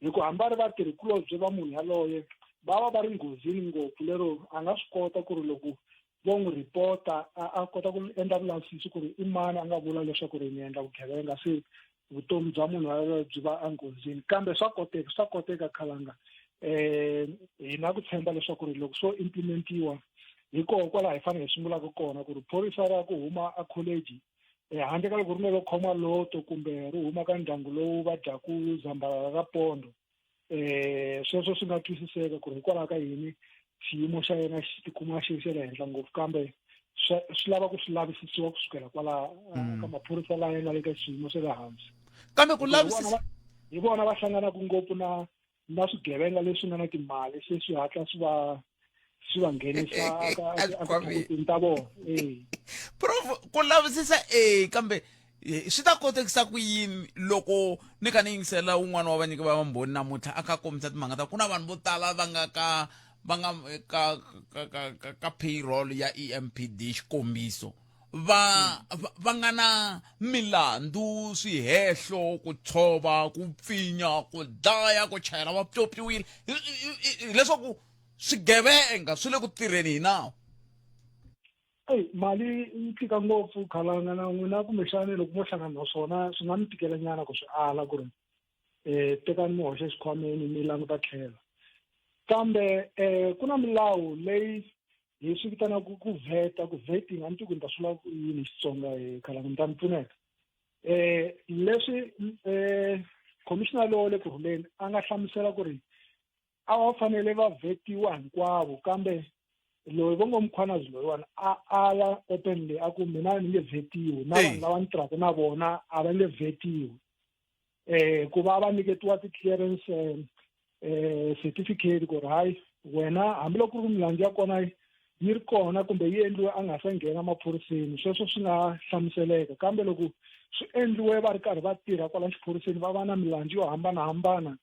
H: hi ku hambi va ri vatirhikulobye va munhu yaloye va va va ri nghozini ngopfu, lero a nga swi kota ku ri loko vo n'wi ripota a kota ku endla vulavisisi ku ri i mani a nga vula leswaku ri ni endla vugevenga, se vutomi bya munhu yaloye byi va enghozini. Kambe swa koteka, swa koteka, Khalanga. Hi na ku tshemba leswaku ri loko swo implementiwa, hi koho kwalaho hi fanele hi sungulaka kona, ku ri phorisa ra ku huma a college, handle ka loko ri lo khoma loto kumbe ri huma ka ndyangu lowu va dyaku zambalala ra pondo, sweswo swi nga twisiseka ku ri hikwalaho ka yini xiyimo xa yena xi tikuma xi ri xa le henhla ngopfu, kambe swi lava ku swi lavisisiwa kusukela kwala ka maphorisa lawa ya nga le ka xiyimo xa le hansi.
A: Kambe ku lavisisa
H: hi vona va hlanganaka ngopfu na swigevenga leswi nga na timali, se swi hatla swi va nghenisa eka ta vona.
A: Prof, ku lavisisa kambe swi ta kotekisa ku yini loko ni kha ni yingisela wun'wana wa vanyiki va vambhoni namuntlha a kha kombisa timhaka ta ku na vanhu vo tala va nga ka va nga ka ka ka ka, ka payroll ya EMPD xikombiso va va nga na milandzu swihehlo ku tshova ku pfinya ku dlaya ku chayela va pyopyiwile hileswaku swigevenga swi le ku tirheni hi nawu.
H: Eyi mali yi tika ngopfu khalanga na n'wina kumbexani loko mo hlangana na swona swi nga mi tikela nyana ku swi ala ku ri um tekani mi hoxa exikhwameni mi languta tlhelo kambe um ku na milawu leyi hi swi vitanaka ku vheta ku vetting a ni tivi ku ni ta swi vula ku yini hi Xitsonga hi khalanga mi ta ni pfuneta um leswi um commissioner lowa le Kurhuleni a nga hlamusela ku ri a va fanele va vhetiwa hinkwavo kambe loyi vo ngo Mkhwanazi loyiwani a ala openly a ku mina ni nge vhetiwi na vanhu lava ni tirhaka na vona a va nge vhetiwi eh ku va va nyiketiwa ti-clearance eh certificate ku ri hayi wena hambiloko ku ri milandzu ya kona yi ri kona kumbe yi endliwe a nga se nghena maphoriseni sweswo swi nga hlamuseleka kambe loko swi endliwe va ri karhi va tirha kwala xiphoriseni va va na milandzu yo hambanahambana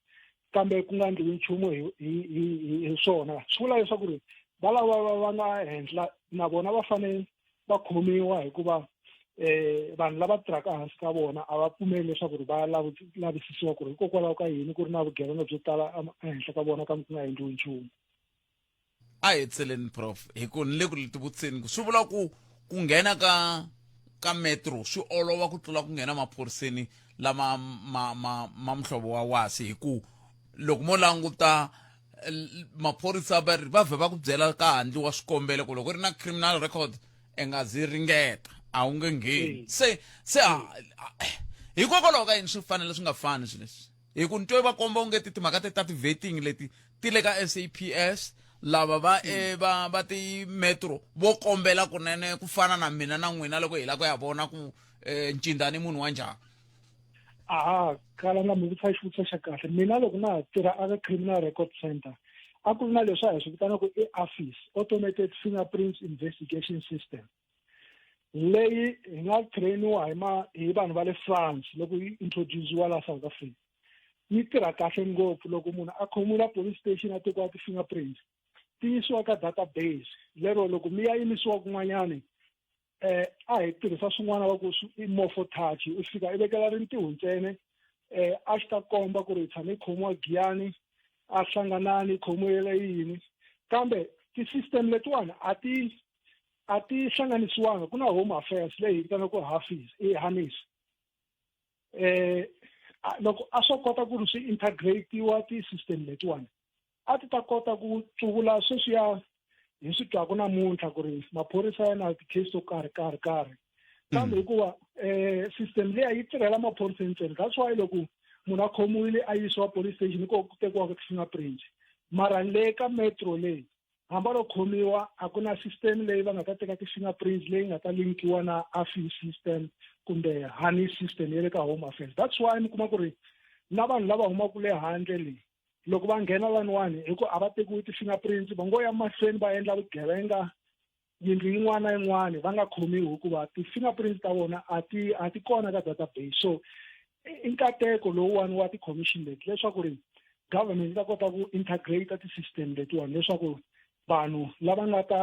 H: kambe ku nga endliwi nchumu hi hi hi hi swona swi vula leswaku ri va lava va va nga henhla na vona va fanele va khomiwa hikuva eh vanhu lava tirhaka hansi ka vona a va pfumeli leswaku ri va lavisisiwa ku ri hikokwalaho ka yini ku ri na vugevenga byo tala ehenhla ka vona kambe ku nga endliwi nchumu.
A: A hi tseleni prof hi ku ni le ku tivutiseni ku swi vula ku ku nghena ka ka metro swi olova ku tlula ku nghena maphoriseni lama ma ma ma muhlovo wa wasi hi ku loko mo languta maphorisa va ri va vhe va ku byela ka handliwa swikombelo ku loko u ri na criminal record i nga zi ringeta a wu nge ngheni se se hikokwalaho ka yini swi fanele swi nga fani swilo leswi hi ku ni twe va komba onge ti timhaka te ta ti-vetting leti ti le ka SAPS lava va e va va ti-metro vo kombela kunene ku fana na mina na n'wina loko hi lava ku ya vona ku um ncindani munhu wa njhani.
H: Aha kala nga mi vutisa xivutiso xa kahle mina loko na ha tirha aka criminal record center a ku ri na leswi a hi swi vitanaka i AFIS automated fingerprints investigation system leyi hi nga trainiwa hi ma hi vanhu va le France loko yi introduce-iwa la South Africa yi tirha kahle ngopfu loko munhu a khomiwa police station a tekiwa ti-fingerprints ti yisiwa ka database lero loko mi ya yimisiwa kun'wanyani eh a hi tirhisa swin'wana va ku i morpho touch u fika i vekela rintiho ntsena eh a xi ta komba ku ri tshame khomiwa giyani a hlanganani khomiwele yini kambe ti-system letiwani a ti a ti hlanganisiwanga ku na home affairs leyi hi vitanaka hafis i hanis eh loko a swo kota ku ri swi integratiwa ti-system letiwani a ti ta kota ku tsuvula sweswiya hi swi twaku namuntlha ku ri maphorisa ya na ti-case to karhi karhi karhi kambe hikuva um system liya yi tirhela maphorisa ntsena that's why loko munhu a khomiwile a yisiwa police station ko ku tekiwaka ti-fingerprints mara le ka metro leyi hambi a lo khomiwa a ku na system leyi va nga ta teka ti-fingerprints leyi nga ta linkiwa na afi system kumbe honey system ya le ka home affairs that's why mi kuma ku ri na vanhu lava humaka le handle leyi loko va nghena laniwani hi ku a va tekiwi ti-fingerprints va ngo ya mahlweni va endla vugevenga yindlu yin'wana na yin'wana va nga khomiwi hikuva ti-fingerprints ta vona a ti a ti kona ka database so i nkateko lowuwani wa ti-commission leti leswaku ri government yi ta kota ku integrate ti-system letiwani leswaku vanhu lava nga ta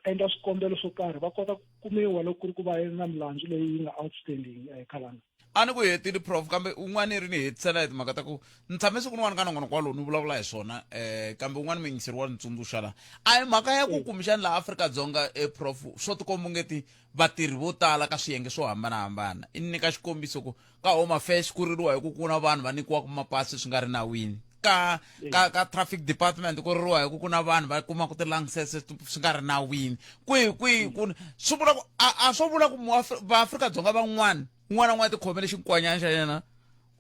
H: endla swikombelo swo karhi va kota ku kumiwa loko ku ri ku va na milandzu leyi yi nga outstanding eh, khalanga
A: a ni ku hetile prof kambe un'wana ri ni hetisela hi timhaka ta ku ni tshame siku rin'wana ka nongonoko walowu ni vulavula hi swona um kambe un'wana muyingiseri wa ni tsundzuxa la a hi mhaka ya ku kumbexani laha Afrika-Dzonga e prof swo tikomba ungeti vatirhi vo tala ka swiyenge swo hambanahambana i nyika xikombiso ku ka home affairs ku ririwa hi ku ku na vanhu va nyikiwaka mapasi swi nga ri nawini ka ka ka traffic department ku ririwa hi ku ku na vanhu va kumaka ti-license swi nga ri nawini kwihi kwihi ku swi vula ku a a swo vula ku vaAfrika-Dzonga van'wana un'wana na un'wana tikhomele xinkwanyana xa yena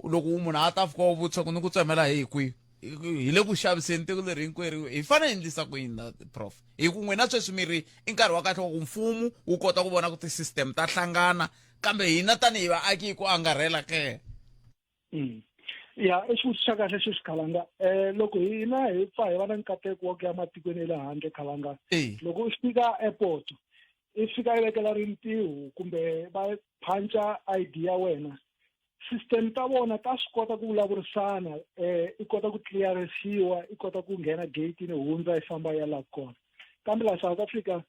A: loko munhu a ta fika u vutisa ku ni ku tsemela hi kwihi hi le ku xaviseni tiko leri hinkwerhu hi fanele hi endlisa ku yini na prof hi ku n'wina sweswi mi ri i nkarhi wa kahle wa ku mfumo wu kota ku vona ku ti-system ta hlangana kambe hina tanihi vaaki hi ku angarhela ke
H: mm. Ya i xivutiso xa kahle xo xikhalanga um loko hina hi pfa hi va na nkateko wa ku ya matikweni ya le handle khalanga loko u fika airport i fika i vekela rintiho kumbe va phanca I_D ya wena. System ta vona ta swi kota ku vulavurisana, i kota ku clearisiwa, i kota ku nghena gate-ini, hundza, i famba ya la kona. Kambe laha South Africa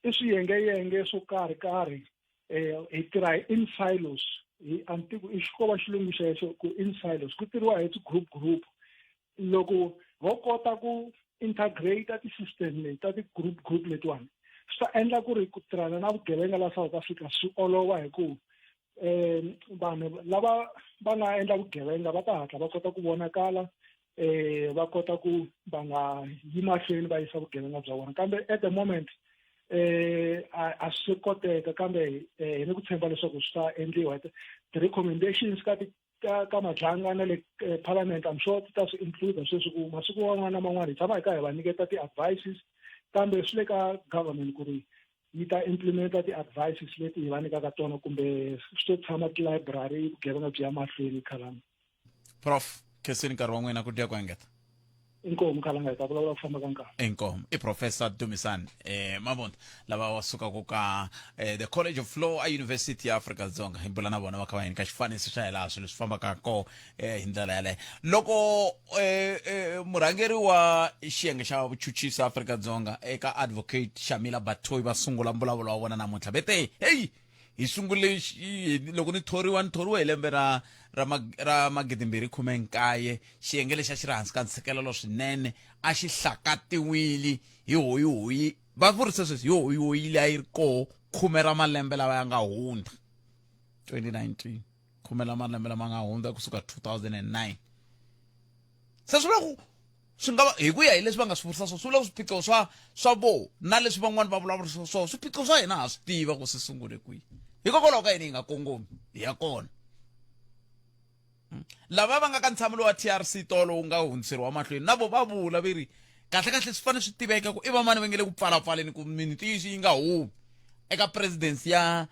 H: i swiyengeyenge swo karhi karhi, hi tirha hi in silos, hi antiku i xikova xilungu xexo ku in silos, ku tirhiwa hi ti-group group. Loko ho kota ku integrate ti-system leti ta ti-group group letiwani, swi ta endla ku ri ku tirhana na vugevenga la South Africa swi olova, hi ku vanhu lava va nga endla vugevenga va ta hatla va kota ku vonakala, va kota ku va nga yi mahlweni va yisa vugevenga bya vona. Kambe at the moment a swi koteka, kambe hi ni ku tshemba leswaku swi ta endliwa. Ti-recommendations ka ti ka Madlanga na le parliament, I'm sure ti ta swi include sweswi, ku masiku man'wana na man'wana hi tshama hi ka hi va nyiketa ti-advices, kambe swi le ka government ku ri yi ta implementa ti-advices leti hi va nyikaka tona, kumbe swi to tshama ti-library, vugevenga byi ya mahlweni, Khalanga.
A: Prof, khensini nkarhi wa n'wina ku dya ku engeta.
H: Inkomu, Khalanga, hi ta vulavula ku famba ka nkarhi.
A: Inkomu. I Professor Dumisani Mabunda, lava wa sukaka ka the College of Law a University ya Afrika Dzonga. Hi bula na vona va kha va hi nyika xifaniso xa hilaha swilo swi fambaka koho hi ndlela yaleyo. Loko murhangeri wa xiyenge xa vuchuchisi Afrika Dzonga eka Advocate Shamila Batohi va sungula mbulavulo wa vona namuntlha, ve te heyi, hi sungule loko ni thoriwa, ni thoriwe hi lembe ra 2019, xiyenge lexi a xi ri hansi ka ntshikelelo swinene, a xi hlakatiwile hi hoyihoyi, va vurise sweswi, hi hoyihoyi leyi a yi ri koho khume ra malembe lawa ya nga hundza 2019, khume ra malembe lama nga hundza kusuka 2009. Se swi vula ku swi nga va hi ku ya hi leswi va nga swi vurisa swona, swi vula ku swiphiqo swa vo na leswi van'wani va vulavurisa swona, swiphiqo swa hina ha swi tiva ku swi sungule kwihi. Hikokwalaho ka yini hi nga kongomi hi ya kona? Lava va nga ka ntshamo lowa TRC tolo wu nga hundziseriwa mahlweni na vo va vula ve ri kahle kahle swi fanele swi tiveka ku i vamani va nge le ku pfalapfaleni ku mintiyiso yi nga humi eka presidency ya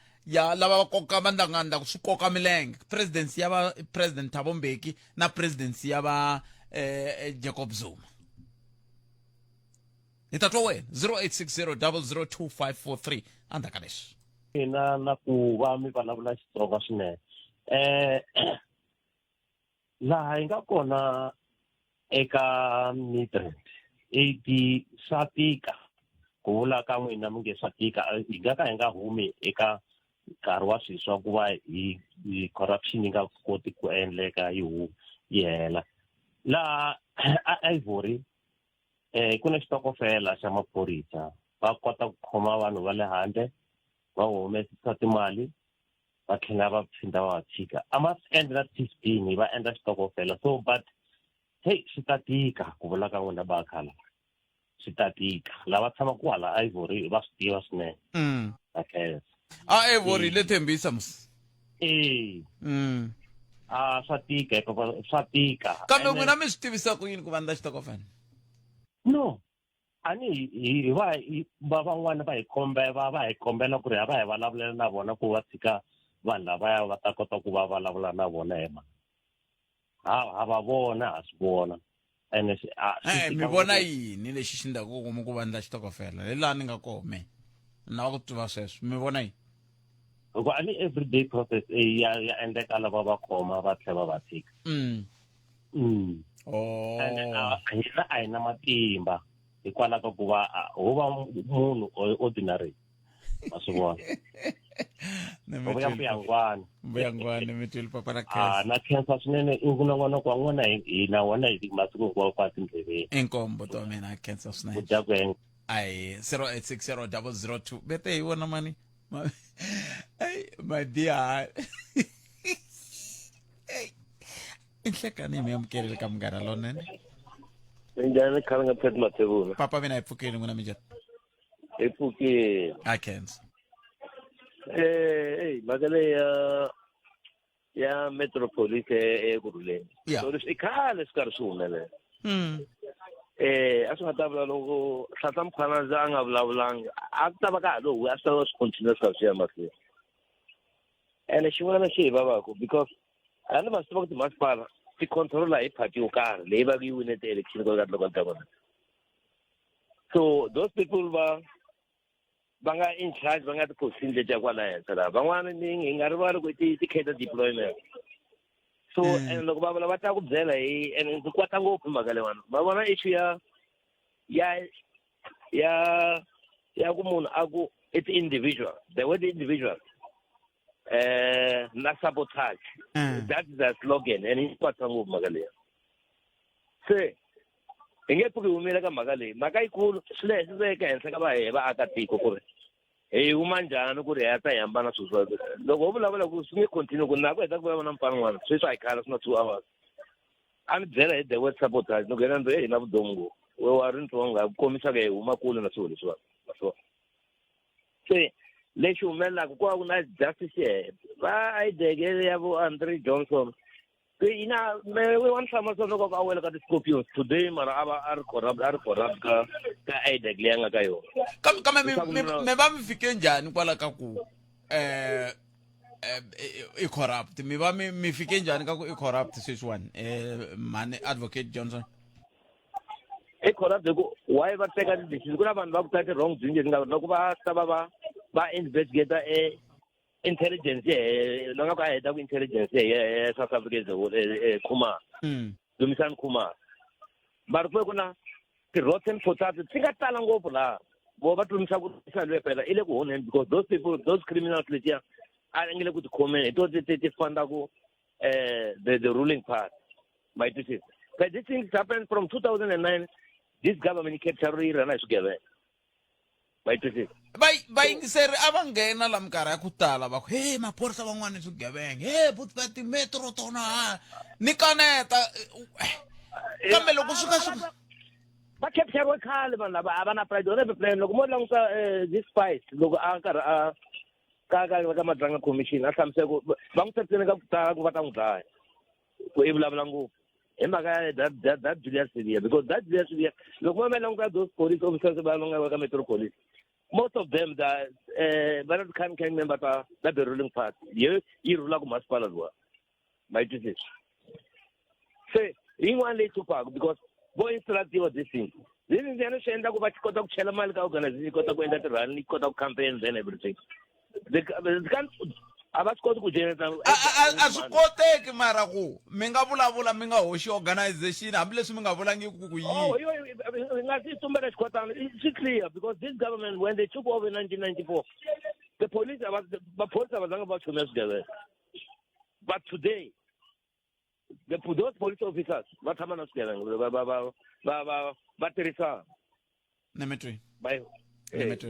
A: lava va koka va ndla ku swi koka milenge, presidency ya va President Thabo Mbeki na presidency ya va Jacob Zuma. Hi ta twa wena 0860 002543 endzhaku ka leswi.
I: Mina na ku va mi vulavula Xitsonga swinene. Laha hi nga kona eka Midrand AD, swa tika ku vula ka n'wina mi nge swa tika, hi nga ka hi nga humi eka nkarhi wa sweswi wa ku va hi corruption yi nga koti ku endleka yi yi hela. Laha a Ivory ku na xitokofela xa maphorisa, va kota ku khoma vanhu va le handle, va humesisa timali, va tlhela va phinda va va tshika. A ma swi endla 15 va endla xitokofela. So but hey, swi ta tika ku vula ka n'wina bakhala, swi ta tika. Lava tshamaka kwala Ivory va swi tiva swinene. Va khensa.
A: A Ivory le Tembisa mus.
I: E. A swa tika, swa tika.
A: Kambe n'wina mi swi tivisa ku yini ku va ndla xitokofela?
I: No, a ni hi va va van'wana va hi kombe va hi kombela ku ri a va hi vulavulela na vona ku va tshika vanhu lavaya va ta kota ku va vulavula na vona hi mhaka ha va vona, ha swi vona. Ene
A: mi vona yini lexi xi ndlaku ku kuma ku va ndla xitokofela? Hi laha ni nga koho me ni lava ku tiva sweswo, mi vona yini?
I: Hikuva a ni everyday process ya endleka, lava va khoma va tlhela va va tshika.
A: Oh.
I: Ene hina a hi na matimba hikwalaho ka ku va ho va munhu ordinary, wa swi vona, vuya mbuyangwana.
A: Mbuyangwana mi twile, papa ra.
I: Khensa na khensa swinene i nongonoko wa n'wina, hi na wona hi masiku hinkwawo kwa tindleveni.
A: Inkombo to mina, khensa swinene.
I: Ku dya ku henga.
A: Ai 0860 002 bete hi vona mani ai madiha i nhlekani mi amukelele ka Munghana Lonene.
J: Minjhani, Khalanga Pet Mathebula?
A: Papa mina hi pfukile, n'wina minjhani?
J: Hi pfukile.
A: A khensa.
J: Ey, mhaka leyi ya Metropolis Ekurhuleni. So leswi i khale swi karhi swi humelela. A swi nga ta vula loko Nhlanhla Mkhwanazi a nga vulavulanga, a ku ta va ka ha lo huwa, a swi ta va swi continue swi karhi swi ya mahlweni. Ene xin'wana lexi hi vavaku, because a ni va swi tiva ku timasipala ti controla hi party yo karhi leyi va ku yi wine ti-election ka local government. So those people va nga in charge, va nga ti-position letiya kwala henhla laha, van'wana ni hi nga rivali ku ti ti-cadre deployment. So and loko va vula va ta ku byela hi and ndzi kwata ngopfu hi mhaka leyiwani. Va vona issue ya ya ya ya ku munhu a ku it's individual. The word individual na sabotage. That is a slogan and yi kwata ngopfu mhaka leyi. Se hi nge pfuki hi humile ka mhaka leyi. Mhaka yikulu swi le swi le henhla ka va hi vaakatiko ku ri hi huma njhani ku ri hi ya ta hi hambana swilo swa loko ho vulavula ku swi nge continue ku na ku heta ku vulavula na mufana n'wana sweswi a hi khala swi na 2 hours a ni byela hi the word sabotage ni ku yena ndo hina vudomi ngopfu we wa ri ntsongo ku kombisa ku hi huma kule na swilo leswiwani maswona se lexi humelelaka ku va ku na justice yehe va ideke ya vo Andre Johnson ina me we wa ni hlamusela loko a wela ka ti-scorpions today mara a va a ri corrupt a ri corrupt ka ka IDAC leyi a nga ka yona.
A: Kambe kambe mi mi mi va mi fike njhani kwala ka ku i corrupt? Mi va mi mi fike njhani ka ku i corrupt sweswiwani, mhani Advocate Johnson?
J: I corrupt hi ku why va teka ti-decision ku na vanhu va ku ta ti-wrong decisions nga loko va ta va va va investigate e intelligence yehe la nga ku a heta ku intelligence yehe South Africa as a whole Khumalo, Dumisani Khumalo, mara ku ve ku na ti-rotten potatoes ti nga tala ngopfu laha vo va tlumisa ku lwe phela i le ku honeni because those people, those criminals letiya a nge le ku tikhomeni hi to ti ti ti funda ku the ruling party ma yi twisisa. But these things happened from 2009. This government capture yi rhana hi swigevenga ma yi twisisa.
A: Vayingiseri a va nghena la minkarhi ya ku tala va ku he maphorisa van'wana swigevenga he but va timetro tona ha ni kaneta kambe loko swi ka swi
J: Va capture khale vanhu lava a va na pride or plan. Loko mo languta this spice loko a karhi a ka ka ka Madlanga Commission a hlamusela ku va n'wi threaten ka ku tala ku va ta n'wi dlaya ku i vulavula ngopfu hi mhaka ya that Julius Sibiya, because that Julius Sibiya loko va languta those police officers va nga ka Metro Police, most of them the va na ti-kind kind member ta ta the ruling party ye yi rulaka masipala luwa ma yi twisisa. Se yin'wana leyi hluphaka because vo instructiwa this thing this is yena swi endla ku va kota ku chela mali ka organization yi kota ku endla ti-run yi kota ku campaign then everything they can't a va swi koti ku generate.
A: A swi koteki mara ku mi nga vulavula mi nga hoxi organization hambileswi mi nga vulangiki ku
J: yini. Oh, hi nga si tumbela xikhotana swi clear because this government, when they took over in 1994, the police maphorisa va zanga va chumela swigevenga, but today the those police officers va tshama na swigevenga va va va va va va tirhisana.
A: Nemetweni.
J: Va va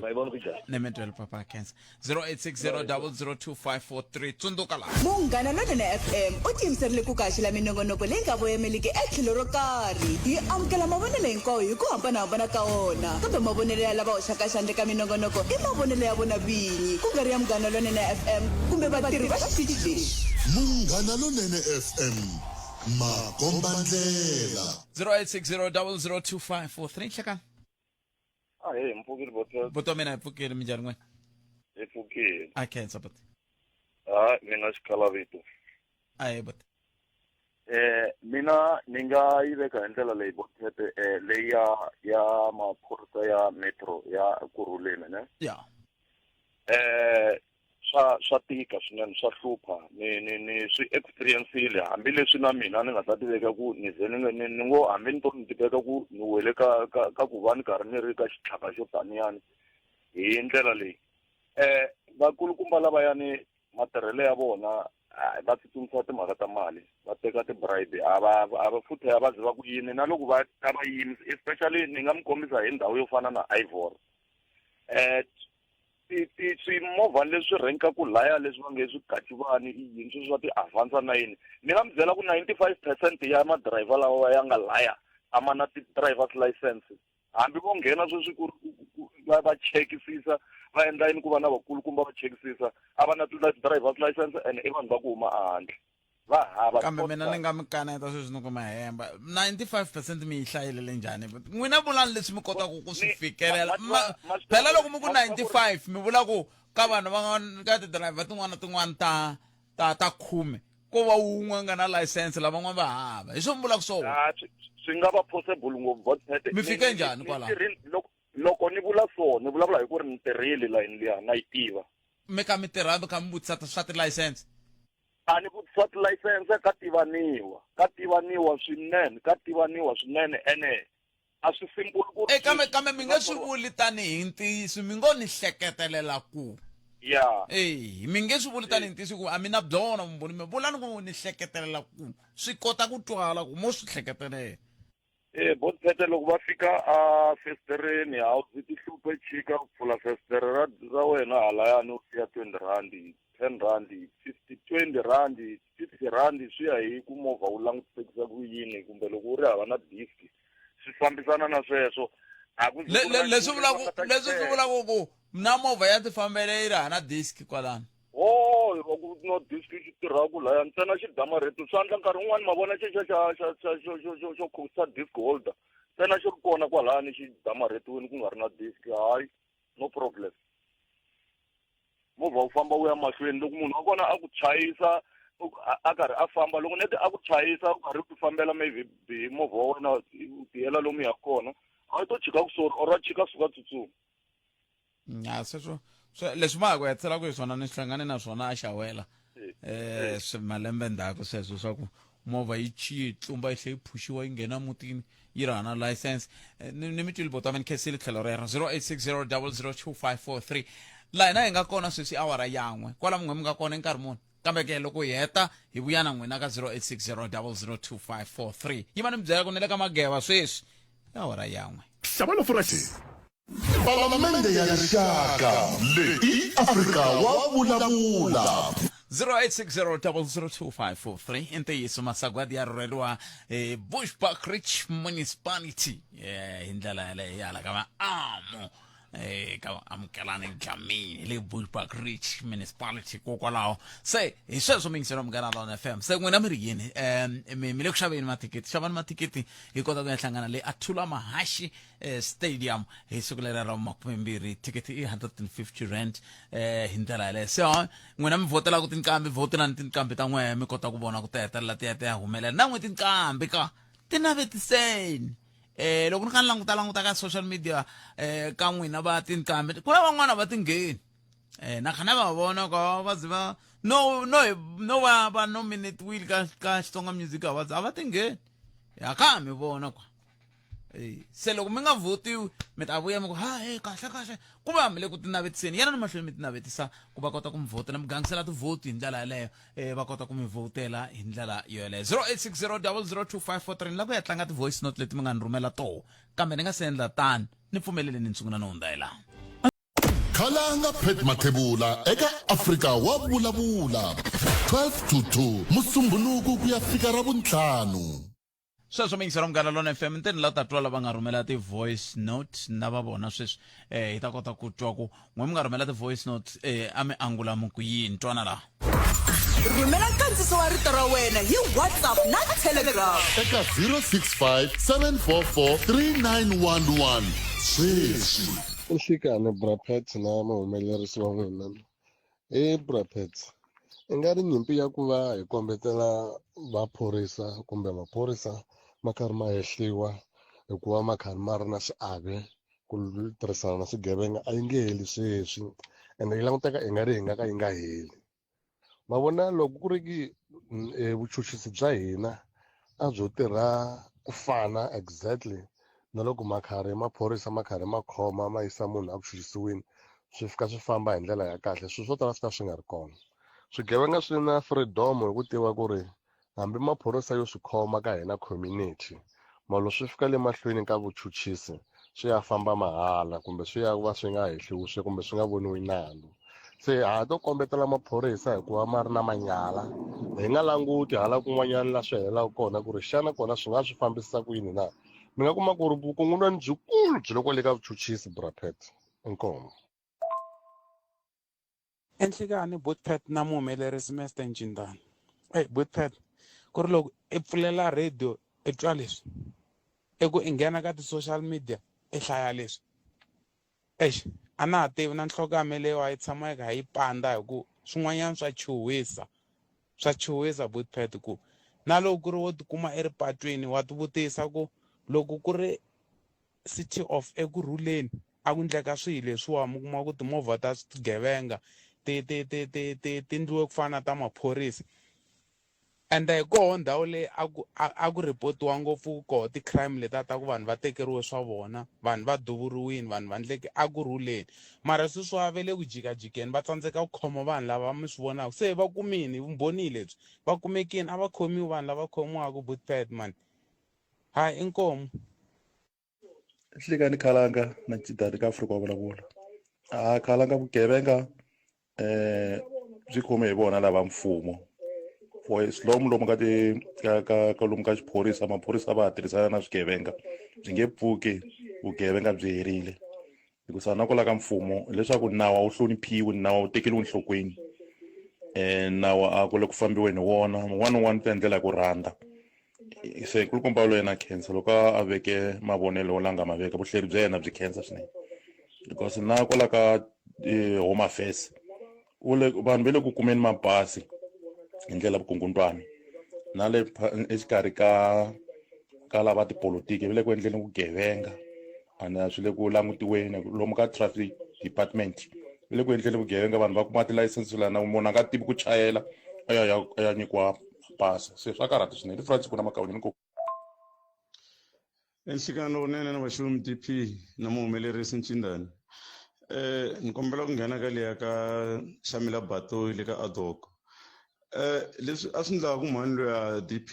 J: yi vona ku njhani.
A: Nemetweni papa cancer 0860002543 tsundzuka laha.
G: Munghana Lonene FM u tiyimiserile ku kaxela minongonoko leyi nga voyameliki etlhelo ro karhi. Hi amukela mavonelo hinkwawo hi ku hambanahambana ka wona, kambe mavonelo ya lava hoxaka xandla eka minongonoko i mavonelo ya vona vinyi, ku nga ri ya Munghana Lonene FM kumbe vatirhi va xitichi lexi.
C: Munghana Lonene FM, makombandlela.
A: 0860002543 nhlekani.
K: Ahee, mpfukile botet.
A: Buti mina hi pfukile, minjhani n'wina?
K: Hi pfukile.
A: A khensa buti.
K: Ha mina xikhalavito.
A: Ahee buti.
K: Mina ni nga yi veka hi ndlela leyi botete leyi ya ya maphorisa ya metro ya Kurhuleni ne. Swa swa tika swinene, swa hlupha, ni ni ni swi experience-ile hambileswi na mina ni nga ta tiveka ku ni ze ni ni ni ngo hambi ni to ni tiveka ku ni wele ka ka ka ku va ni karhi ni ri ka xitlhaka xo taniyani hi ndlela leyi. Vakulukumba lavayani matirhelo ya vona va tsutsumisa timhaka ta mali, va teka ti-bribe, a va a va futhi a va zi va ku yini na loko va ta va yimisa, especially ni nga mi kombisa hi ndhawu yo fana na Ivory. Ti ti swimovha leswi rhenkaku laya leswi va nge swigacivani i yini sweswi swa ti-Avanza na yini, ni nga mi byela ku 95% ya madirayivha lawa ya nga laya a ma na ti-drivers license. Hambi vo nghena sweswi ku va va chekisisa va endla yini ku va na vakulukumba va chekisisa a va na ti-drivers license and i vanhu va ku huma ehandle va hava.
A: Kambe mina ni nga mi kaneta sweswi ni ku ma hemba 95% mi yi hlayelele njhani? N'wina vulani leswi mi kotaka ku swi fikelela. Phela loko mi ku 95 mi vula ku ka vanhu va ka ti-driver tin'wana na tin'wana ta ta ta khume ko va wun'we nga na license, lavan'wana va hava, hi swo mi vulaka swona?
K: Swi nga va possible ngopfu botete.
A: Mi fike njhani kwalaho?
K: Loko ni vula so ni vulavula hi ku ri ni tirhile layini liya na yi tiva.
A: Mi ka mi tirha mi kha mi vutisa swa ti-license?
K: A ni vutisa. Swa tilayisense ka tivaniwa, ka tivaniwa swinene, ka tivaniwa swinene ene a swi simple ku
A: E kambe kambe mi nge swi vuli tanihi ntiyiso mi ngo ni hleketelela ku.
K: Ya.
A: E mi nge swi vuli tanihi ntiyiso ku a mi na byona vumbhoni mi vulani ku ni hleketelela ku swi kota ku twala ku mo swi hleketelela.
K: E Botphete loko va fika a fesitereni a wu zi ti hluphe chika ku pfula fesitere ra ra wena halayani u siya 20 rhandi, 10 rhandi, 50, 20 rhandi, 50 rhandi swi ya hi ku movha wu langutisekisa ku yini kumbe loko wu ri hava na disk swi fambisana na sweswo a ku zi ku ri na
A: Leswi
K: nchumu lexi
A: vulaka
K: va nga ta xi
A: leswi swi
K: teka.
A: vulaka ku na movha ya tifambela yi ri hana disk kwalano.
K: Oh, va ku no disk xi tirhaku laya ntsena xi damarheti swi endla nkarhi wun'wani ma vona xexa xa xa xa xo xo xo xo khomisa disc holder ntsena xi ri kona kwalani xi damarhetiwini ku nga ri na disc hayi no problem movha wu famba wu ya mahlweni loko munhu wa kona a ku chayisa a karhi a famba loko nete a ku chayisa u karhi u ti fambela maybe hi movha wa wena u tiyela lomu ya kona a yi to chika ku sori or a chika suka tsutsuma
A: Ya sweswo leswi ma ha ku hetelelaka hi swona ni hlangane na swona a xawela eh swi malembe ndzhaku sweswo swa ku movha yi yi tlumba yi tlhe yi phuxiwa yi nghena mutini yi ri hana license eh, ni ni mi twile bota mi ni khensile tlhelo rero 0860 002543 laha hina hi nga kona sweswi awara yan'we kwala mun'we mi nga kona i nkarhi muni kambe ke loko hi heta hi vuya na n'wina ka 0860 002543 yi va ni mi byela ku ni le ka mageva sweswi i awara yan'we
C: Xava no furaxi. Palamende ya Rixaka leyi i Afrika wa vulavula.
A: 0860002543 i ntiyiso masagwadi ya rhurheriwa eh, Bushbuckridge Municipality eh, hi ndlela yaleyo ya hala ka vaamo eh, ka amukelani Dlamini hi le Bushbuckridge Municipality kokwalaho se hi sweswo mingiselo munghana lona FM se n'wina mi ri yini um mi mi le ku xaveni mathikithi xavani mathikithi hi kota ku ya hlangana le Athula Mahashi eh, stadium hi siku lera ra makumembirhi thikithi i 150 rand eh, hi ndlela yaleyo se ha n'wina mi vhotelaka tinqambi vhotelani tinqambi ta n'wehe mi kota ku vona ku ti hetelela ti ya ti ya humelela na n'we tinqambi ka ti navetiseni eh loko ni kha ni languta languta ka social media eh ka n'wina va tinqambi ku na van'wana va tingheni eh na khana va vona ka va zi va no no no va va nominatiwile ka ka Xitsonga Music Awards a va tingheni ya kha mi vona kwa se loko mi nga votiwi mi ta vuya mi ku ha he kahle kahle ku va mi le ku tinavetiseni yana ni mahlweni mi tinavetisa ku va kota ku mi vhotela mi gangisela tivhoti hi ndlela yeleyo um va kota ku mi vhotela hi ndlela yoyeleyo 0860 002543 ni la ku ya tlanga ti-voice note leti mi nga ni rhumela toho kambe ni nga se endla tani ni pfumeleleni ni sungula ni hundza hi laha
C: Khalanga Pat Mathebula eka Afrika wa vulavula 12 to 2 Musumbhunuku ku ya fika Ravuntlhanu.
A: Sweswo mi yingisela Munghana Lona FM nteni la ta twa lava nga rhumela ti-voice note na va vona sweswi eh hi ta kota ku twa ku n'we mi nga rhumela ti-voice note eh a mi angula mi ku yini twana laha
G: Rhumela nkandziso wa rito ra wena hi WhatsApp na Telegram.
C: Eka 065 744 3911 sweswi.
L: I nhlikani bra Pat na muhumelerisi wa n'wina. He bra Pat, i nga ri nyimpi ya ku va hi kombetela vaphorisa kumbe maphorisa ma karhi ma hehliwa hi ku va ma karhi ma ri na xiave ku tirhisana na swigevenga a yi nge heli sweswi ende yi languteka i nga ri yi nga ka yi nga heli. Ma vona loko ku ri ki vuchuchisi bya hina a byo tirha ku fana exactly na loko ma karhi maphorisa ma karhi ma khoma ma yisa munhu a ku chuchisiweni swi fika swi famba hi ndlela ya kahle swilo swo tala swi ta swi nga ri kona. Swigevenga swi na freedom hi ku tiva ku ri Hambi maphorisa yo swi khoma ka hina community, malo swi fika le mahlweni ka vuchuchisi swi ya famba mahala kumbe swi ya va swi nga hehliwi swi kumbe swi nga voniwi nandzu. Se ha to kombetela maphorisa hikuva ma ri na manyala hi nga languti hala kun'wanyana la swi helelaka kona ku ri xana kona swi nga swi fambisisa ku yini na. Mi nga kuma ku ri vukungundzwani byikulu byi le kwale ka vuchuchisi bra Pat. Inkomu.
M: Enhlekani Bootpet na muhumelerisi Mr Ncindana. Ey Bootpet ku ri loko i pfulela radio i twa leswi i ku i nghena ka ti-social media i hlaya leswi eish a na ha tivi na nhloko ya me leyiwa yi tshama yi kha yi pandza hi ku swin'wanyana swa chuhisa swa chuhisa Bootpet ku na loko ku ri wo tikuma i ri patwini wa tivutisa ku loko ku ri City of Ekurhuleni a ku ndleka swihi leswiwa mi kuma ku timovha ta swigevenga ti ti ti ti ti ti ndliwe ku fana na ta maphorisa. Ende hi koho ndhawu leyi a ku a, a ku report-iwa ngopfu koho ti-crime letiya ta ku vanhu va tekeriwe swa vona, vanhu va duvuriwini, vanhu va ndleke a ku rhuleni. Mara sweswiwa va le ku jikajikeni va tsandzeka ku khoma vanhu lava mi swi vonaka. Se va kumini vumbhoni hi lebyi, va kumekini a va khomiwi vanhu lava khomiwaka Bootpad mani. Hayi inkomu.
N: Nhlikani Khalanga na Cidani ka Afrika wa vulavula a Khalanga vugevenga eh byi khome hi vona lava mfumo for as long lomu ka ti ka ka ka lomu ka xiphorisa maphorisa va ha tirhisana na swigevenga byi nge pfuki vugevenga byi herile hikusa na kwala ka mfumo hileswaku nawu a wu hloniphiwi nawu a wu tekeriwi enhlokweni um nawu a ku le ku fambiweni hi wona un'wana na un'wana u ti endlela hi ku rhandza se kulukumba loyi na khensa loko a veke mavonelo la nga ma veka vuhleri bya yena byi khensa swinene because na kwala ka eh, home affairs u le vanhu va le ku kumeni mapasi hi ndlela vukungundwani na le exikarhi ka ka lava tipolotiki va le ku endleni vugevenga ene a swi le ku langutiweni lomu ka traffic department va le ku endleni vugevenga vanhu va kuma tilayisense la na munhu a nga tivi ku chayela a ya ya a ya nyikiwa pasi se swa karhata swinene i francis kuna makawuni ni
O: Enhlikani lowunene na vaxumi DP na muhumelerisi Ncindani eh ni kombela ku nghena ka liya ka Shamila Batoyi le ka Adok eh leswi a swi ndlaku mhani loya DP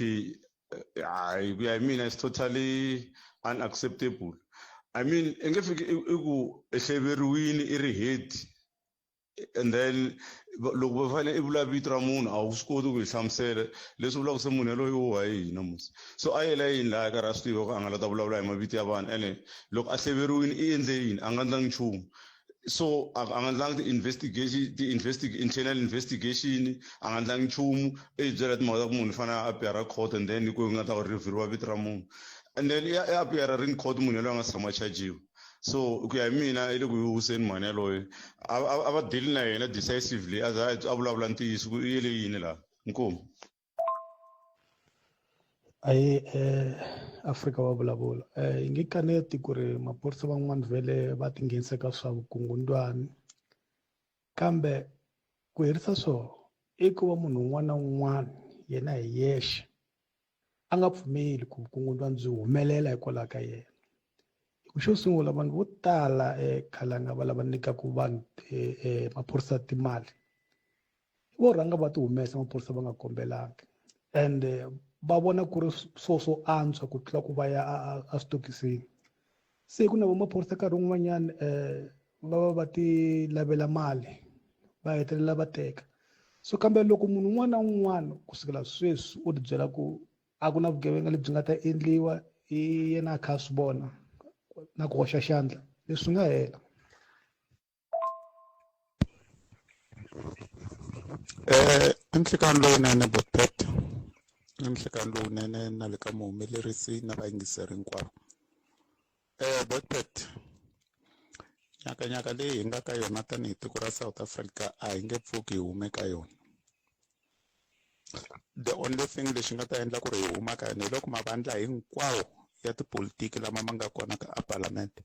O: hayi ku ya hi mina is totally unacceptable I mean i nge fiki i ku i hleveriwini i ri head and then loko va fanele i vula vito ra munhu a wu swi koti ku yi hlamusela leswi vulaka se munhu yaloye u wa hina musi so a yela yini laha karhi a swi tiva ku a nga la ta vulavula hi mavito ya vanhu ene loko a hleveriwile i endle yini a nga ndlangi nchumu so a nga ndlangi ti-investigation ti-investig internal investigation a nga ndlangi nchumu i hi byela timhaka ta ku munhu i fanele a appear court and then ku nga ta ku rivheriwa vito ra munhu and then i appear rini court munhu yaloye a nga si tshama a chajiwa so ku ya hi mina i le ku yi wiseni mhani yaloye a va deal na yena decisively a za a vulavula ntiyiso ku i yele yini laha inkomu
P: ayi eh Afrika wa vulavula eh hi nge kaneti ku ri maphorisa van'wana vhele va tinghenisa ka swa vukungundwani kambe ku herisa swona i ku va munhu un'wana na un'wana yena hi yexe a nga pfumeli ku vukungundwani byi humelela hikwalaho ka yena hi ku xo sungula vanhu vo tala ekhalanga va lava nyikaku vanhu maphorisa timali vo rhanga va ti humesa maphorisa va nga kombelangi and va vona ku ri swo swo antswa ku tlula ku va ya a switokisini se ku na vamaphorisa nkarhi wun'wanyana um va va va ti lavela mali va hetelela va teka so kambe loko munhu un'wana na un'wana kusukela sweswi u ti byela ku a ku na vugevenga lebyi nga ta endliwa i yena a kha a swi vona na ku hoxa xandla leswi nga hela
Q: Eh, i nhlikani lowunene Botpet i nhlikani lowunene na le ka muhumelerisi na vayingiseri hinkwavo eh Botpet nyakanyaka leyi hi nga ka yona tanihi tiko ra South Africa a hi nge pfuki hi hume ka yona the only thing lexi nga ta endla ku ri hi huma ka yona hi loko mavandla hinkwawo ya tipolitiki lama ma nga kona ka aparlamente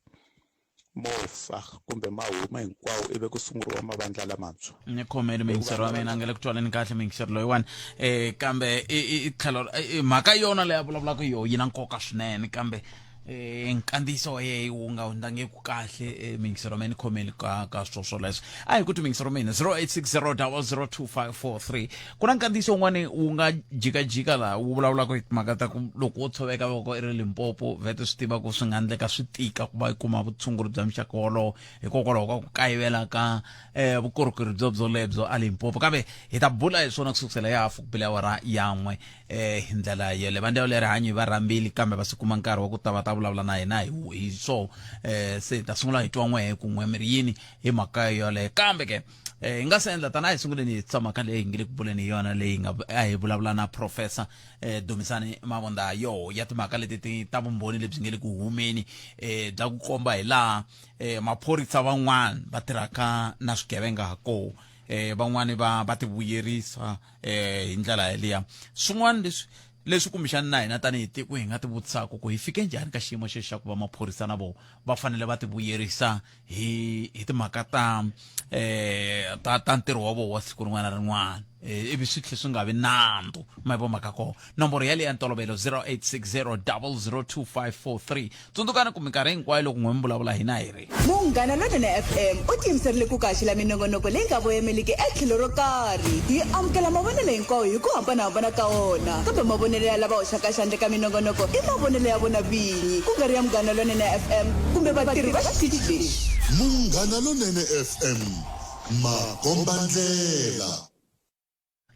Q: mo fa kumbe ma huma hinkwawo ivi ku sunguriwa mavandla lamantshwa
A: ni khomeli muyingiseri wa mina a nga le ku twaleni kahle muyingiseri loyiwani um kambe i tlhelo mhaka yona leyi a vulavulaka yo yi na nkoka swinene kambe eh nkandziyiso wa yehe wu nga hundlangeku kahle eh, muyingiseri wa mina ni khomeli ka ka swo swoleswo a hi ku ti muyingiseri wa mina 0860002543 ku na nkandziyiso wun'wani wu nga jikajika laha wu vulavulaka hi timhaka ta ku loko wo tshoveka voko i ri limpopo vhete swi tiva ku swi nga endleka swi tika ku va yi kuma vutshunguri bya muxaka wolowo hikokwalaho ka ku kayivela ka um vukorhokeri byo byolebyo a limpopo kambe hi ta bula hi swona ku sukusela ya hafu ku bile awara yan'we um hi ndlela yeleyo va ndzawulo ya rihanyo hi va rhambile kambe va si kuma nkarhi wa ku ta va ta vulavula na hina hi hi swona um se hi ta sungula hi twa n'wehe kun'we mi ri yini hi mhaka yoleyo kambe ke eh hi nga se endla tani a hi sunguleni hi tisa mhaka leyi hi nge le ku buleni hi yona leyi nga a hi vulavula na professor eh Dumisani Mavunda yo ya timhaka leti ti ta vumbhoni lebyi nge le ku humeni eh bya ku komba hi laha eh maphorisa van'wana va tirhaka na swigevenga ha kona eh van'wani va va ti vuyerisa eh hi ndlela yeliya swin'wana leswi leswi kumbexana na hina tanihi tiko hi nga ti vutisaka ku hi fike njhani ka xiyimo xexi xa ku va maphorisa na vona va fanele va ti vuyerisa hi hi timhaka ta eh ta ta ntirho wa vona wa siku rin'wana na rin'wana. Eh, ivi swi tlhe swi nga vi nandzu ma vo mhaka koho nomboro yaleyo ya ntolovelo 0860 002543 tsundzukani ku minkarhi hinkwayo loko n'we mi vulavula hina hi ri
G: Munghana Lonene FM u tiyimiserile ku kaxela minongonoko leyi nga voyemeliki etlhelo ro karhi. Hi amukela mavonelo hinkwawo hi ku hambanahambana ka wona, kambe mavonelo ya lava hoxaka xandla eka minongonoko i mavonelo ya vona vinyi, ku nga ri ya Munghana Lonene FM kumbe vatirhi va xitichi lexi.
C: Munghana Lonene FM, makombandlela.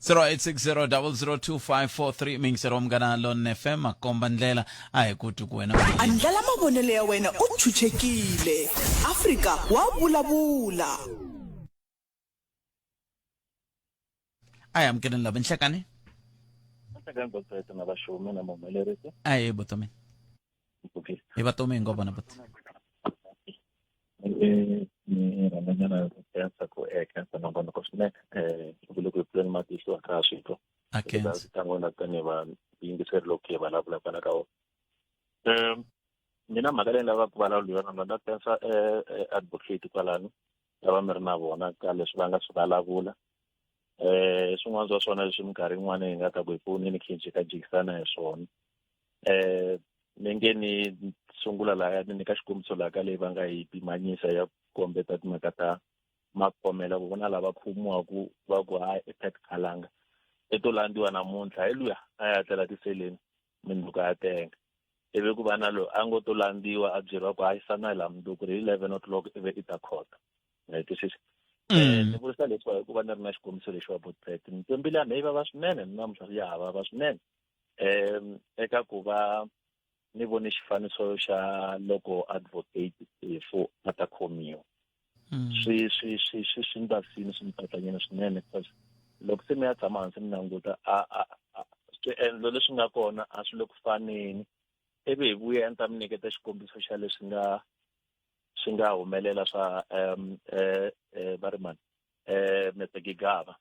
A: 0860002543 miyingiseri wa Munghana Lonene FM makomba ndlela a hi ku twi ku wena
G: Andlala mavonelo ya wena u chuchekile. Afrika wa vulavula.
A: A hi amukeleni lava nhlekani.
R: Nhlekani Botsete na vaxumi na muhumelerisi.
A: A hi botomi. Hi vatomi hi ngo vona boti.
R: Ni rhandanyana ku khensa ku khensa nongonoko swinene um ku loko hi pfuleni matihlo a kha swi twa.
A: A khensa.
R: Tangona tanihi va yingiseri loko hi vulavula kwala ka wona. Um mina mhaka leyi ni lavaka ku vulavula yona na khensa advocate kwalano lava mi ri na vona ka leswi va nga swi vulavula. Swin'wana swa swona leswi minkarhi yin'wana hi nga ta ku hi fonini khe hi jikajikisana hi swona. Ni nge ni sungula lahaya ni nyika xikombiso laha ka leyi va nga yi pimanyisa ya kombeta timhaka ta makhomela ku ku na lava khomiwaku va ku hayi i Pat Khalanga i to landziwa namuntlha hi luya a ya tlela tiseleni mundzuku a ya tenga ivi ku va na loyi a ngo to landziwa a byeriwa ku hayi sana laha mundzuku ri hi 11 o'clock ivi i ta khota ma yi twisisa. Ni vurisa leswiwa hikuva ni ri na xikombiso lexiwa Botpet ni twe mbilu ya mina yi vava swinene ni namuntlha ya ha vava swinene eka ku va ni vone xifaniso xa loko advocate Tefo a ta khomiwa. Swi swi swi swi swi ni vavisini swi ni pfatlanyini swinene because loko se mi ya tshama hansi mi languta a a swiendlo leswi nga kona a swi le ku faneni ivi hi vuya ni ta mi nyiketa xikombiso xa leswi nga swi nga humelela swa um va ri mani Mr Gigaba.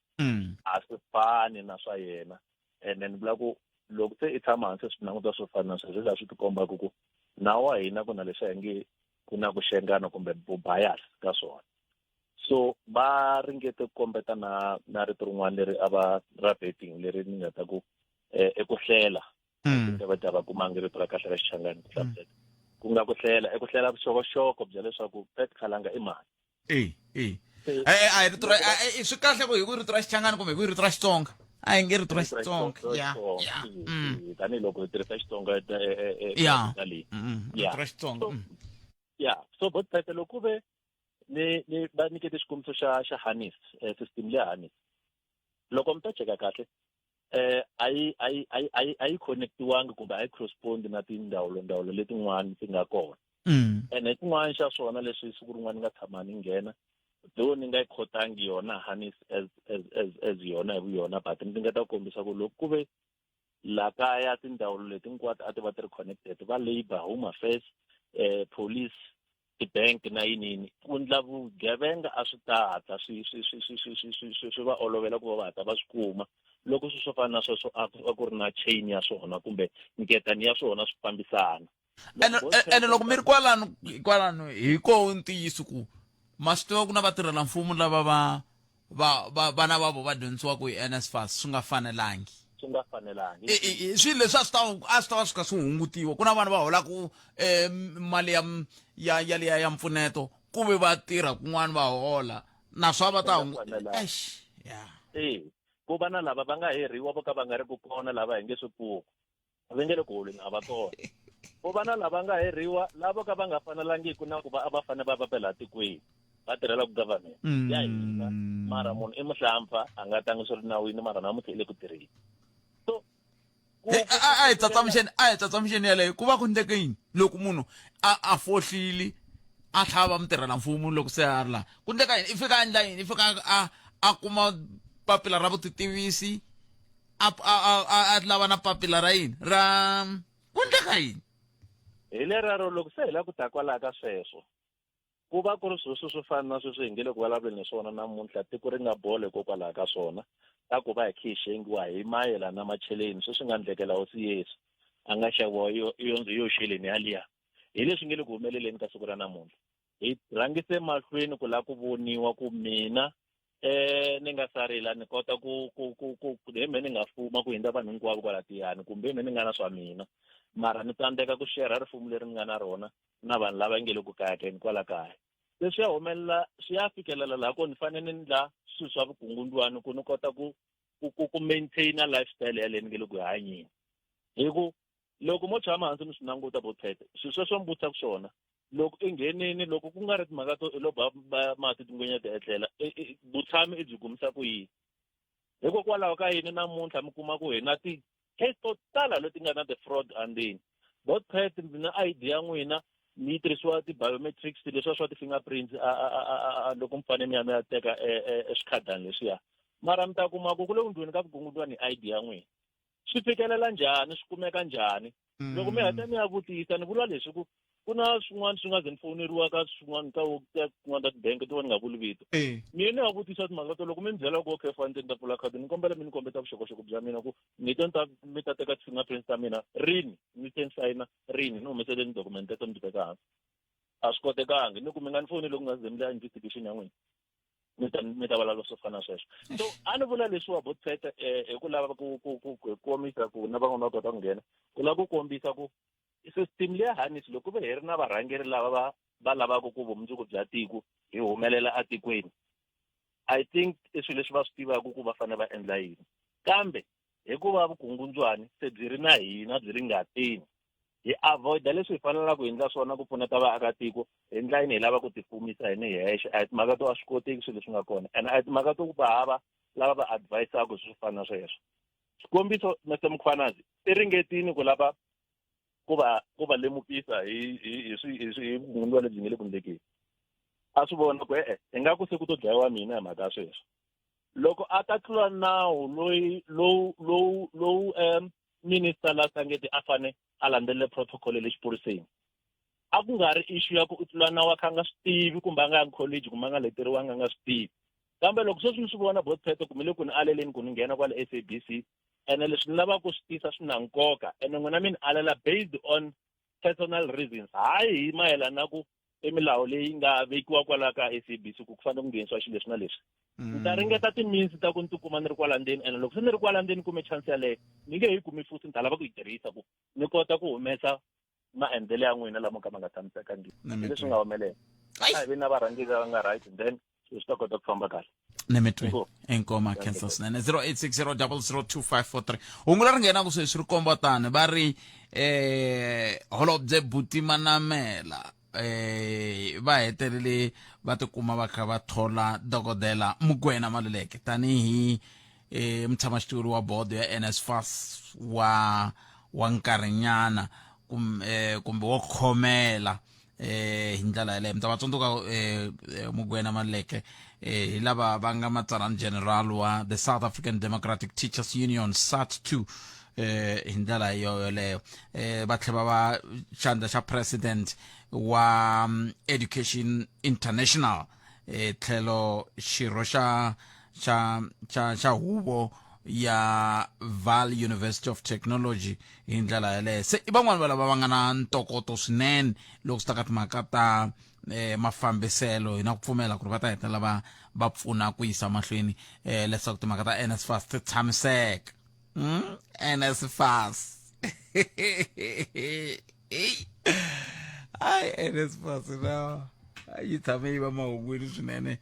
R: A swi fani na swa yena ene ni vula ku loko se i tshama hansi swi languta swo fana na sweswo laha swi tikombaka ku nawu wa hina ku na leswi a nge ku na ku xengana kumbe bias ka swona. So va ringete ku kombeta na na rito rin'wana leri a va ra betting leri ni nga ta ku i ku hlela va ta va kumangi rito ra kahle ra Xichangani ku hlamusela ku nga ku hlela i ku hlela vuxokoxoko bya leswaku Pat Khalanga i mani.
A: E e a hi rito ra swi kahle ku hi ku rito ra Xichangani kumbe hi ku rito ra Xitsonga a hi nge rito ra Xitsonga ya
R: ya tanihiloko hi tirhisa Xitsonga
A: ya rito ra Xitsonga
R: ya. So Botpet loko ku ve ni ni va nyikete xikombiso xa xa Hanis system leya Hanis loko mi ta cheka kahle a yi a yi a yi a yi a yi connectiwangi kumbe a yi correspond na tindzawulo ndzawulo letin'wana ti nga kona. Ene xin'wana xa swona leswi siku rin'wana ni nga tshama ni nghena though ni nga yi khotangi yona Hanis as as as as yona hi vuyona but ni ringeta ku kombisa ku loko ku ve la kaya tindzawulo leti hinkwato a ti va ti ri connected va labor, home affairs, police, ti-bank na yini yini ku endla vugevenga a swi ta hatla swi swi swi swi swi swi swi swi swi va olovela ku va va hatla va swi kuma loko swilo swo fana na sweswo a ku ri na chain ya swona kumbe nketani ya swona swi fambisana.
A: Ene loko mi ri kwalano kwalano hi koho ntiyiso ku ma swi tiva ku na vatirhela mfumo lava va va va vana va vo va dyondzisiwaka hi NSFAS swi nga fanelangi.
R: Swi nga fanelangi.
A: Swilo leswi a swi ta a swi ta va swi kha swi hungutiwa ku na vanhu va holaka mali ya ya ya liya ya mpfuneto ku ve va tirha kun'wana va hola naswona va ta
R: eish ya e ku va na lava va nga hirhiwa vo ka va nga ri ku kona lava hi nge swi pfuki va nge le ku holeni a va kona ku va na lava nga hirhiwa lavo ka va nga fanelangiki na ku va a va fanele va va laha tikweni va tirhela ku government ya hina mara munhu i muhlampfa a nga tangi swi ri nawini mara namuntlha i le ku tirheni. So
A: a hi tsatsamuxeni a hi tsatsamuxeni yaleyo ku va ku ndleke yini loko munhu a a fohlile a tlhava mutirhela mfumo loko se a ri laha ku ndleka yini i fika a endla yini i fika a a kuma papila ra vutitivisi a a a a lava na papila ra yini ra ku ndleka yini
R: hi leraro loko se hi lava ku ta kwalaho ka sweswo ku va ku ri swilo swo fana na sweswi hi nge le ku vulavuleni hi swona namuntlha tiko ri nga bola hikokwalaho ka swona ta ku va hi khe hi xengiwa hi mayelana na macheleni sweswi nga ndlekela hosi Yesu a nga xaviwa yo yo xeleni yaliya hi leswi nge le ku humeleleni ka siku ra namuntlha hi rhangise mahlweni ku lava ku voniwa ku mina eh ni nga sarila ni kota ku ku ku ku hi me ni nga fuma ku hindza vanhu hinkwavo kwala tiyani kumbe hi me ni nga na swa mina mara ni tsandzeka ku shera rifumo leri ni nga na rona na vanhu lava nge le ku kayakeni kwala kaya se swi ya humelela swi ya fikelela laha ko ni fanele ni ndla swilo swa vukungundzwani ku ni kota ku ku ku ku maintaina lifestyle yaleyo ni nge le ku hanyeni hi ku loko mo tshama hansi mi swi languta bophete swilo sweswo mi vutisaka swona loko i nghenini loko ku nga ri timhaka to i lo ba mati tingwenya ti etlela vutshami i byi kumisa ku yini hikokwalaho ka yini namuntlha mi kuma ku hi na ti-case to tala leti nga na ti-fraud andzeni botpet na ID ya n'wina mi yi tirhisiwa ti-biometrics leswiya swa ti-fingerprints loko mi fanele mi ya mi ya teka e, e, e swikhadani leswiya mara mi ta kuma ku ku le ku ndliweni ka vukungundzwani hi ID ya n'wina swi fikelela njhani swi kumeka njhani mm. loko mi hatla mi ya vutisa ni vula leswi ku ku na swin'wana swi nga ze ni fowuneriwa ka swin'wana ka tin'wana ta tibank to va ni nga vuli vito eh. mi ni ya vutisa timhaka to loko mi ni byela ku okay fane ni ta pfula khadi ni kombela mi ni kombeta vuxokoxoko bya mina ku ni te ni ta mi ta teka ti-fingerprints ta mina rini ni te ni sayina rini ni humeseleni document teto ni ti veka hansi a swi kotekangi ni ku mi nga ni fowuneli loko nga ze mi la investigation ya n'wina mi ta mi ta vulavula swo fana na sweswo so a ni vula leswiwa botset um eh, hi ku lava ku ku ku ku komisa ku na van'wana va kota ku nghena ku lava ku kombisa ku system leya hanisi loko ve hi ri na varhangeri lava va va lavaka ku vumundzuku bya tiko hi humelela atikweni i think i swilo leswi va swi tivaka ku va fanele va endla yini kambe hikuva vukungundzwani se byi ri na hina byi ri ngatini hi avoida leswi hi fanelaka ku endla swona ku pfuneta vaakatiko hi ndla yini hi lava ku tifumisa hi ni hexe a hi timhaka to a swi koteki swilo leswi nga kona and a hi timhaka to va hava lava va advisaka hi swo fana na sweswo xikombiso Mr Mkhwanazi i ringetini ku lava ku va ku va lemukisa hi hi hi swi hi swi hi vukungundzwana lebyi nge le ku ndlekeni a swi vona ku e-e ingaku se ku to dlayiwa mina hi mhaka ya sweswo loko a ta tlula nawu loyi lowu lowu lowu um minister la sangeti a fane a landzelele protocol le xiphoriseni a ku nga ri issue ya ku u tlula nawu a kha a nga swi tivi kumbe a nga yangi college kumbe a nga leteriwanga a nga swi tivi kambe loko sweswi ni swi vona botpete kumbe le ku ni aleleni ku ni nghena kwale SABC ene leswi ni lavaka ku swi tisa swi na nkoka ene n'wina mi ni alela based on personal reasons hayi hi mayelana na ku i milawu leyi nga vekiwa kwala ka SABC ku ku fanele ku nghenisiwa xilo leswi na leswi ni ta ringeta timinsi ta ku ni tikuma ni ri kwala ndzeni ene loko se ni ri kwala ndzeni kume chance yaleyo ni nge yi kumi futhi ni ta lava ku yi tirhisa ku ni kota ku humesa maendlelo ya n'wina lama ka ma nga tshamisekangiki leswi nga humelela a hi vi na varhangeri lava nga right then swilo swi ta kota ku famba kahle
A: nemetweni inkomo khensa swinene 0860002543 hungu leri nghenaka sweswi ri komba tani va ri eh holobye buti manamela eh va hetelele va tikuma va kha va thola dokodela mugwena maluleke tanihi eh mutshamaxitulu wa bodo ya NSFAS wa wa nkarhinyana kumbe eh, kumbe wo khomela eh hi ndlela yaleyo mi ta va tsundzuka eh, eh mugwena maleke eh hi lava va nga matsalani general wa the South African Democratic Teachers Union SAT2 eh hi ndlela yo yoleyo eh va tlhela va xandla xa president wa mm, Education International eh tlhelo xirho xa xa xa xa huvo ya Vaal University of Technology hi ndlela yaleyo se i van'wani va lava va nga na ntokoto swinene loko swi ta ka timhaka ta eh, mafambiselo hi na ku pfumela ku ri va ta hetelela va va pfuna ku yisa mahlweni eh, leswaku timhaka ta NSFAS ti tshamiseka mm? NSFAS hayi NSFAS na yi tshame yi va mahungwini swinene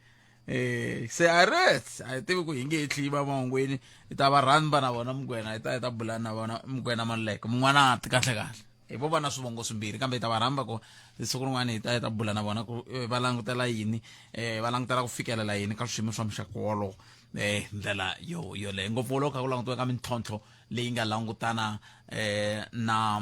A: eh se a ri a hi tivi ku hi nge he tlhi va mahungwini hi ta va rhamba na vona mugwena hi ta hi ta bula na vona mugwena maluleke mun'wanati kahle kahle hi vo va na swivongo swimbirhi kambe hi ta va rhamba ku siku rin'wana hi ta hi ta bula na vona ku eh, va langutela yini eh va langutela ku fikelela yini ka swiyimo swa muxaka wolowo eh ndlela yo yoleyo ngopfu loko kha ku langutiwa ka mintlhontlho leyi nga langutana eh na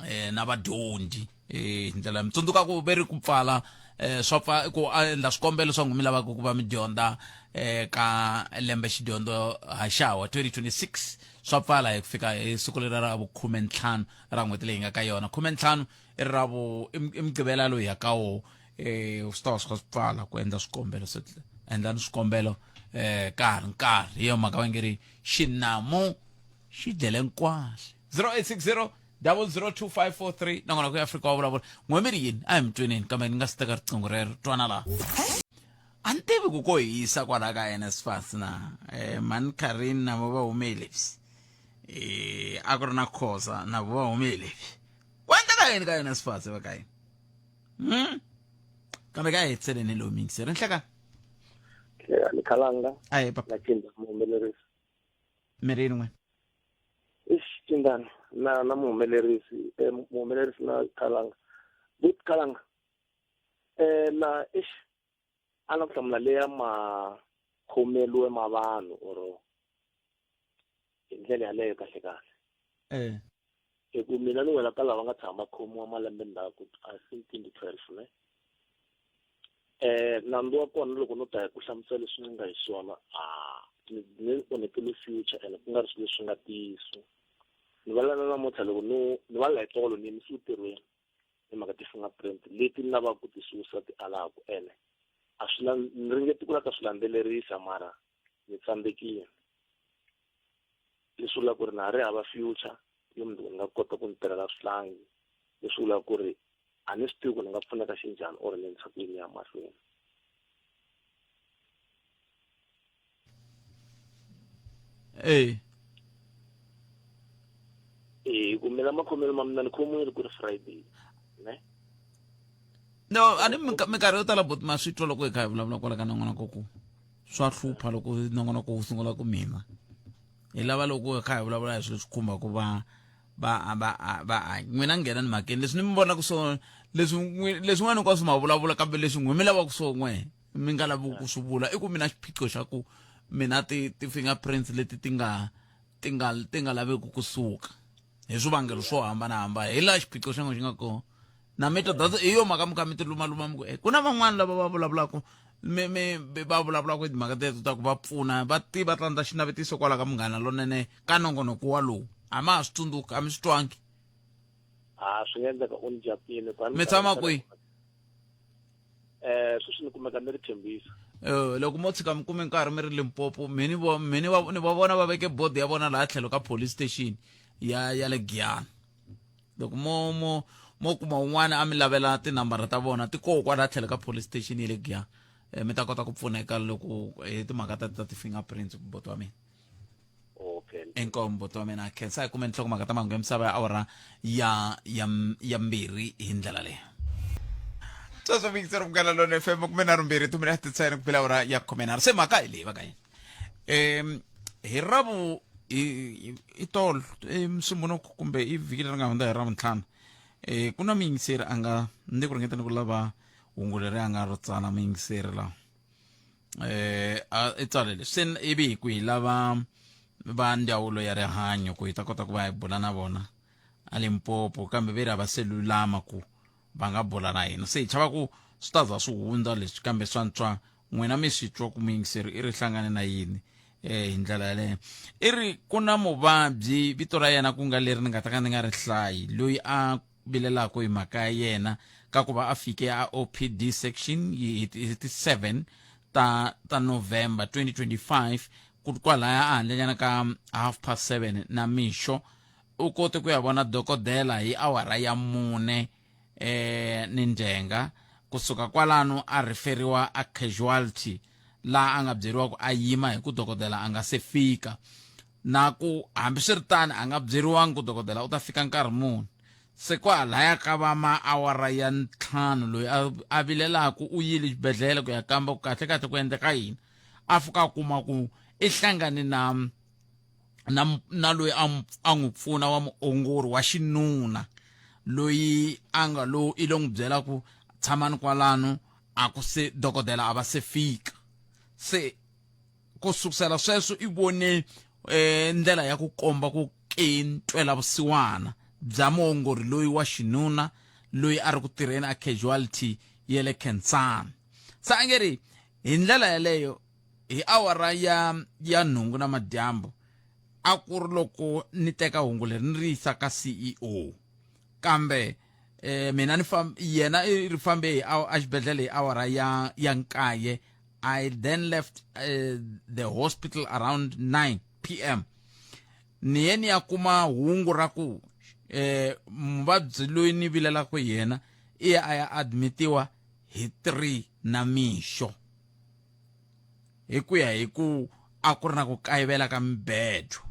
A: eh na vadyondzi eh hi ndlela mi tsundzuka ku ve ri ku pfala eh swa pfa ku endla swikombelo swa n'wina mi lavaka ku va mi dyondza eh ka lembe xidyondzo haxawa 2026 swa pfala hi ku fika hi siku leri ra vukhume-ntlhanu ra n'hweti leyi nga ka yona khume-ntlhanu i ra vu i mugqivela loyi ya ka wo eh swi ta va swi kha swi pfala ku endla swikombelo se endlani swikombelo eh ka ha ri nkarhi hi yo mhaka va nge ri xinamu xi dlele nkwahla 0860 002543 nongonoko ya afrika wa vulavula n'we mi ri yini a hi mi tweneni kambe ni nga si teka riqingho rero twana laha A ni tivi ku ko hisa kwala ka NSFAS na eh, mani Karin na vo va hume hi leswi eh, a ku ri na Khoza na vo va hume hi leswi ku endleka yini ka NSFAS va ka yini Kambe ka hetiseleni lowu miyingiseri nhleka
S: ni khalanga
A: aye papa
S: na cinda muhumelerisi
A: mirini n'wina
S: ix cindana na na muhumelerisi eh, muhumelerisi na khalanga but khalanga eh na ix a na ku hlamula leya makhomeliwe ma vanhu or hi ndlela yaleyo kahle kahle
A: eh
S: hi ku mina ni wela ka lava nga tshama va khomiwa malembe ndzhaku I think 2012 ne eh nandzu wa kona loko no ta hi ku hlamusela leswi ni nga hi swona a ni ni onhetele future and ku nga ri swilo leswi nga ntiyiso ni vulavula na namuntlha loko no ni vulavula hi tolo ni yimisiwe ntirhweni hi mhaka ti-fingerprint leti ni lavaka ku ti susa ti alaku ene a swi ni ringeti ku lava ta swi landzelerisa mara ni tsandzekile leswi vulaka ku ri na ha ri hava future yo mundzuku ni nga kota ku ni tirhela swihlangi leswi vulaka ku ri a ni swi tivi ku ni nga pfuneka xinjhani or ni endlisa ku yini ya mahlweni
A: eh
S: eh ku mina makhomelo ma mina ni khomiwile ku ri friday ne
A: no a ni minkarhi yo tala buti ma swi twa loko hi kha hi vulavula kwala ka nongonoko ku swa hlupha loko nongonoko wu sungula ku mina hi lava loko hi kha hi vulavula hi swilo swi khumbaka va va va va n'wina nghena ni mhakeni leswi ni mi vonaka so leswi leswin'wana hinkwaswo ma vulavula kambe leswi n'we mi lavaka swo n'we mi nga lavi ku swi vula i ku mina xiphiqo xa ku mina ti ti-fingerprints leti ti nga ti nga ti nga laveki kusuka hi swivangelo swo hambanahambana hi laha xiphiqo xa n'we xi nga kona na mi twa hi yo mhaka mi kha mi ti lumaluma mi ku e ku na van'wani lava va vulavulaka mi mi va vulavulaka timhaka teto ta ku va pfuna va ti va tlandza xinavetiso kwala ka munghana lonene ka nongonoko walowu a ma ha swi tsundzuki a mi swi twangi
S: a swi nga endleka u ni japile
A: mi tshama kwihi
S: eh sweswi ni kumeka ni ri Tembisa
A: Eh, loko mo tshika mi kume nkarhi mi ri Limpopo mi ni vo mi ni va ni va vona va veke board ya vona laha tlhelo ka police station ya ya le Giyani loko mo mo mo kuma un'wana a mi lavela tinambara ta vona ti koho kwala tlhelo ka police station ya le Giyani eh, mi ta kota ku pfuneka loko hi timhaka ta ta ti-fingerprints buti wa mina
S: okay
A: inkomu buti wa mina khensa hi kume nhlokomhaka ta mahungu ya misava ya awara ya ya ya mbirhi hi ndlela leyi sweswo miyingiseri munghana lona fm kume na rumbirhi timinete ntsena ku bela awara ya khumenharhu se mhaka hi leyi va ka yini um hi ravu i tolo i musumbunuko kumbe i vhiki leri nga hundza hi ravuntlhanu um ku na muyingiseri a nga ni ku ringeteni ku lava hungu leri a nga ro tsala muyingiseri lawa eh a i tsale leswi se ivi hi ku hi lava va ndzawulo ya rihanyo ku hi ta kota ku va hi bula na vona a Limpopo kambe ve ri a va se lulama ku va nga bula na hina se hi chava ku swi ta za swi hundza leswi kambe swa ntswa n'wina mi swi twa ku muyingiseri i ri hlangane na yini eh hi ndlela yaleyo i ri ku na muvabyi vito ra yena ku nga leri ni nga ta ka ni nga ri hlayi loyi a vilelaka hi mhaka ya yena ka ku va a fike a OPD section hi ti 7 ta ta November 2025 ku kwalaya a handlenyana ka 7:30 na mixo u kote ku ya vona dokodela hi awara ya mune eh ni ndzhenga kusuka kwalano a referiwa a casualty laha a nga byeriwa ku a yima hi ku dokodela a nga se fika na ku hambiswiritano a nga byeriwangi ku dokodela u ta fika nkarhi muni se kwalaya ka va maawara ya ntlhanu loyi a, a vilelaku u yile xibedhlele ku ya kamba ku kahle kahle ku endleka yini a fika a kuma ku i hlangane na na na loyi a a n'wi pfuna wa muongori wa xinuna loyi a nga lo i lo n'wi byela ku tshamani kwalano a ku se dokodela a va se fika se ku sukusela sweswo i vone eh, ndlela ya ku komba ku ke ntwela vusiwana bya muongori loyi wa xinuna loyi a ri ku tirheni a casualty ya le Khensani se a nge ri hi ndlela yaleyo hi awara ya ya nhungu na madyambu a ku ri loko ni teka hungu leri ni ri yisa ka CEO kambe eh mina ni fam yena i ri fambe hi a xibedhlele hi awara ya ya nkaye I then left the hospital around 9 pm ni ye ni ya kuma hungu ra ku eh muvabyi loyi ni vilelaka yena i ya a ya admitiwa hi 3 na mixo. hi ku ya hi ku a ku ri na ku kayivela ka mibedo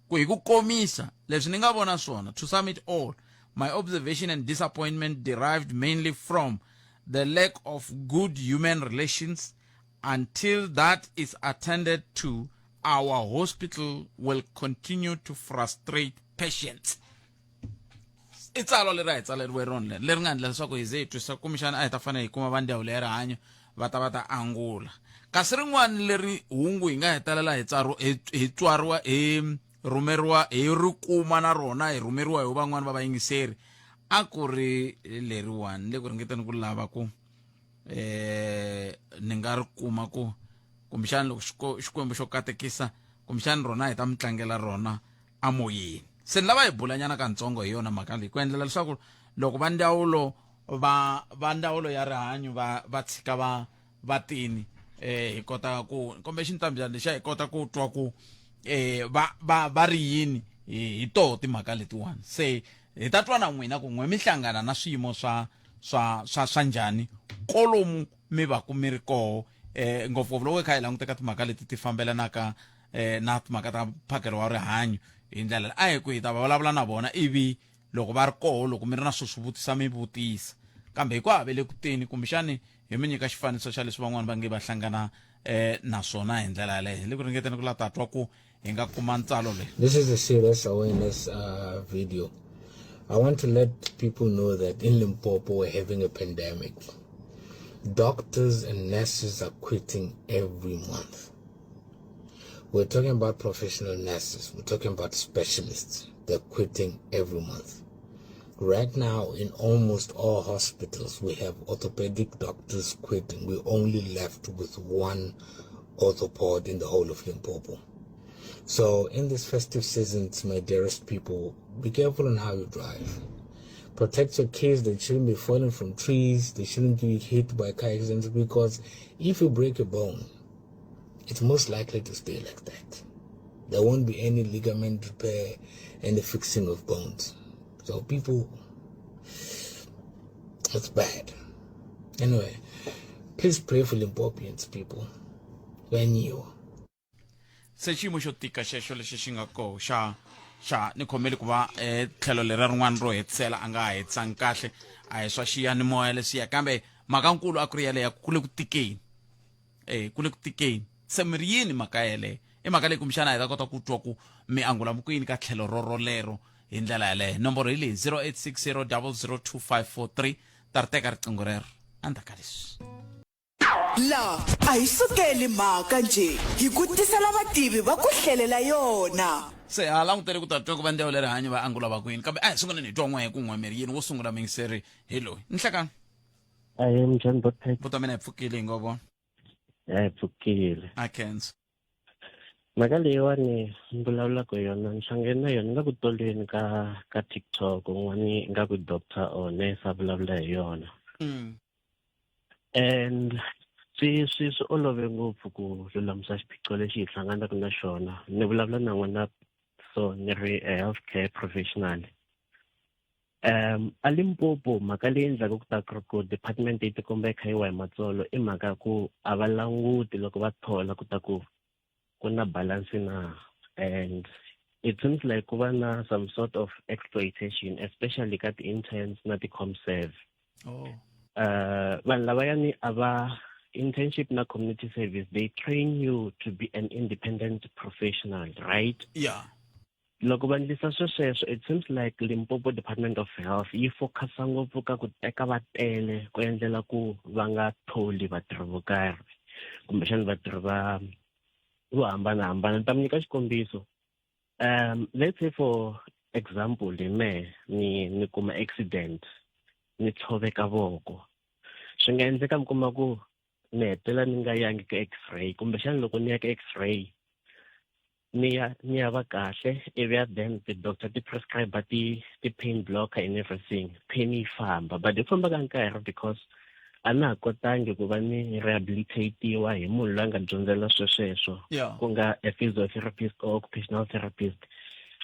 A: ku hi ku komisa leswi ni nga vona swona to sum it all my observation and disappointment derived mainly from the lack of good human relations until that is attended to our hospital will continue to frustrate patients i tsalwa leri a hi tsaleriwe rona leri leri nga endla leswaku hi ze hi twisisa kumbexana a hi ta fanele hi kuma va ndzawulo ya rihanyo va ta va ta angula kasi rin'wana leri hungu hi nga hetelela hi tsariwa hi tswariwa hi rhumeriwa hi ri kuma na rona hi rhumeriwa hi van'wani va vayingiseri a ku ri leriwani le ku ringeteni ku lava ku eh ni nga ri kuma ku kumbexana loko xikwembu xo katekisa kumbexana rona hi ta mi tlangela rona amoyeni se ni lava hi bulanyana kantsongo hi yona mhaka leyi ku endlela leswaku loko va ndzawulo va va ndzawulo ya rihanyo va va tshika va va tini eh hi kota ku kombe xintambyana lexiya hi kota ku twa ku eh va va va ri yini hi toho timhaka letiwani se hi ta twa na n'wina ku n'we mi hlangana na swiyimo swa swa swa swa njhani kolomu mi va ku mi ri koho eh ngopfungopfu loko hi kha hi languteka timhaka leti ti fambelanaka eh na timhaka ta mphakelo wa rihanyo hi ndlela a hi ku hi ta va vulavula na vona ivi loko va ri koho loko mi ri na swo swi vutisa mi vutisa kambe hi ku havele ku teni kumbexani hi mi nyika xifaniso xa leswi van'wani va nge va hlangana eh naswona hi ndlela yaleyo hi le ku ringeteni ku la ta twa ku hi nga kuma ntsalo leyi
T: This is a serious awareness video. I want to let people know that in Limpopo we're having a pandemic. Doctors and nurses are quitting every month. We're talking about professional nurses. We're talking about specialists. They're quitting every month. Right now, in almost all hospitals, we have orthopedic doctors quitting. We're only left with one orthopod in the whole of Limpopo. So, in this festive season, my dearest people, be careful on how you drive. Protect your kids. They shouldn't be falling from trees. They shouldn't be hit by car accidents because if you break a bone, it's most likely to stay like that. There won't be any ligament repair, any fixing of bones. So people, it's bad. Anyway, please pray for Limpopians, people. When you
A: se xiyimo xo tika xexo lexi xi nga koho xa xa ni khomeli ku va eh, tlhelo lera rin'wana ro hetisela a nga ha hetisangi kahle a hi swa xiyanimoya leswiya kambe mhakankulu a ku ri yaleyo ku le ku tikeni eh ku le ku tikeni se mi ri yini mhaka yeleyo i mhaka leyi kumbexana hi ta kota ku twa ku mi angula ku yini ka tlhelo rorolero hi ndlela yeleyo nomboro hi leyi 0860 002543 ta ri teka riqingho rero endzhaku ka leswi
G: La a hi sukeli mhaka njhe, hi ku tisela vativi va ku hlelela yona.
A: Se ha langutele ku ta twa ku va ndzawulo ya rihanyo va angula va ku yini kambe a hi sunguleni hi twa n'we hi ku n'we miri yini wo sungula muyingiseri hi loyi nhlekani
U: Ahee, minjhani Botpet?
A: Buti wa mina hi pfukile hi ngo vona.
U: Ya hi pfukile.
A: A khensa.
U: Mhaka leyiwani ni vulavulaka hi yona ni hlangene na yona nga ku toleni ka ka TikTok un'wani nga ku doctor or nurse a vulavula hi yona. And swi swi swi olove ngopfu ku lulamisa xiphiqo lexi hi hlanganaka na xona. Ni vulavula na n'wina so ni ri a healthcare professional. Um a Limpopo mhaka leyi endlaka ku ta ku department yi tikomba yi kha yi wa hi matsolo i mhaka ya ku a va languti loko va thola ku ta ku ku na balance na and it seems like ku va na some sort of exploitation especially ka ti-interns na ti-comserve
A: oh.
U: Vanhu lavayani a va internship na community service they train you to be an independent professional right
A: yeah
U: Loko va endlisa swesweswo, it seems like Limpopo Department of Health yi focus-a ngopfu ka ku teka va tele ku endlela ku va nga tholi vatirhi vo karhi kumbexana vatirhi va vo hambanahambana. Ni ta mi nyika xikombiso let's say for example hi mehe ni ni kuma accident ni tshoveka voko swi nga endleka mi kuma ku ni hetelela ni nga yangi ka x-ray kumbexana loko ni ya ka x-ray ni ya ni ya va kahle ivi ya then ti-doctor ti prescribe ti ti-pain blocker and everything pain yi famba but hi ku famba ka nkarhi because a na ha kotangi ku va ni rehabilitatiwa hi munhu loyi a nga dyondzela swesweswo
A: Yeah.
U: ku nga a physiotherapist or occupational therapist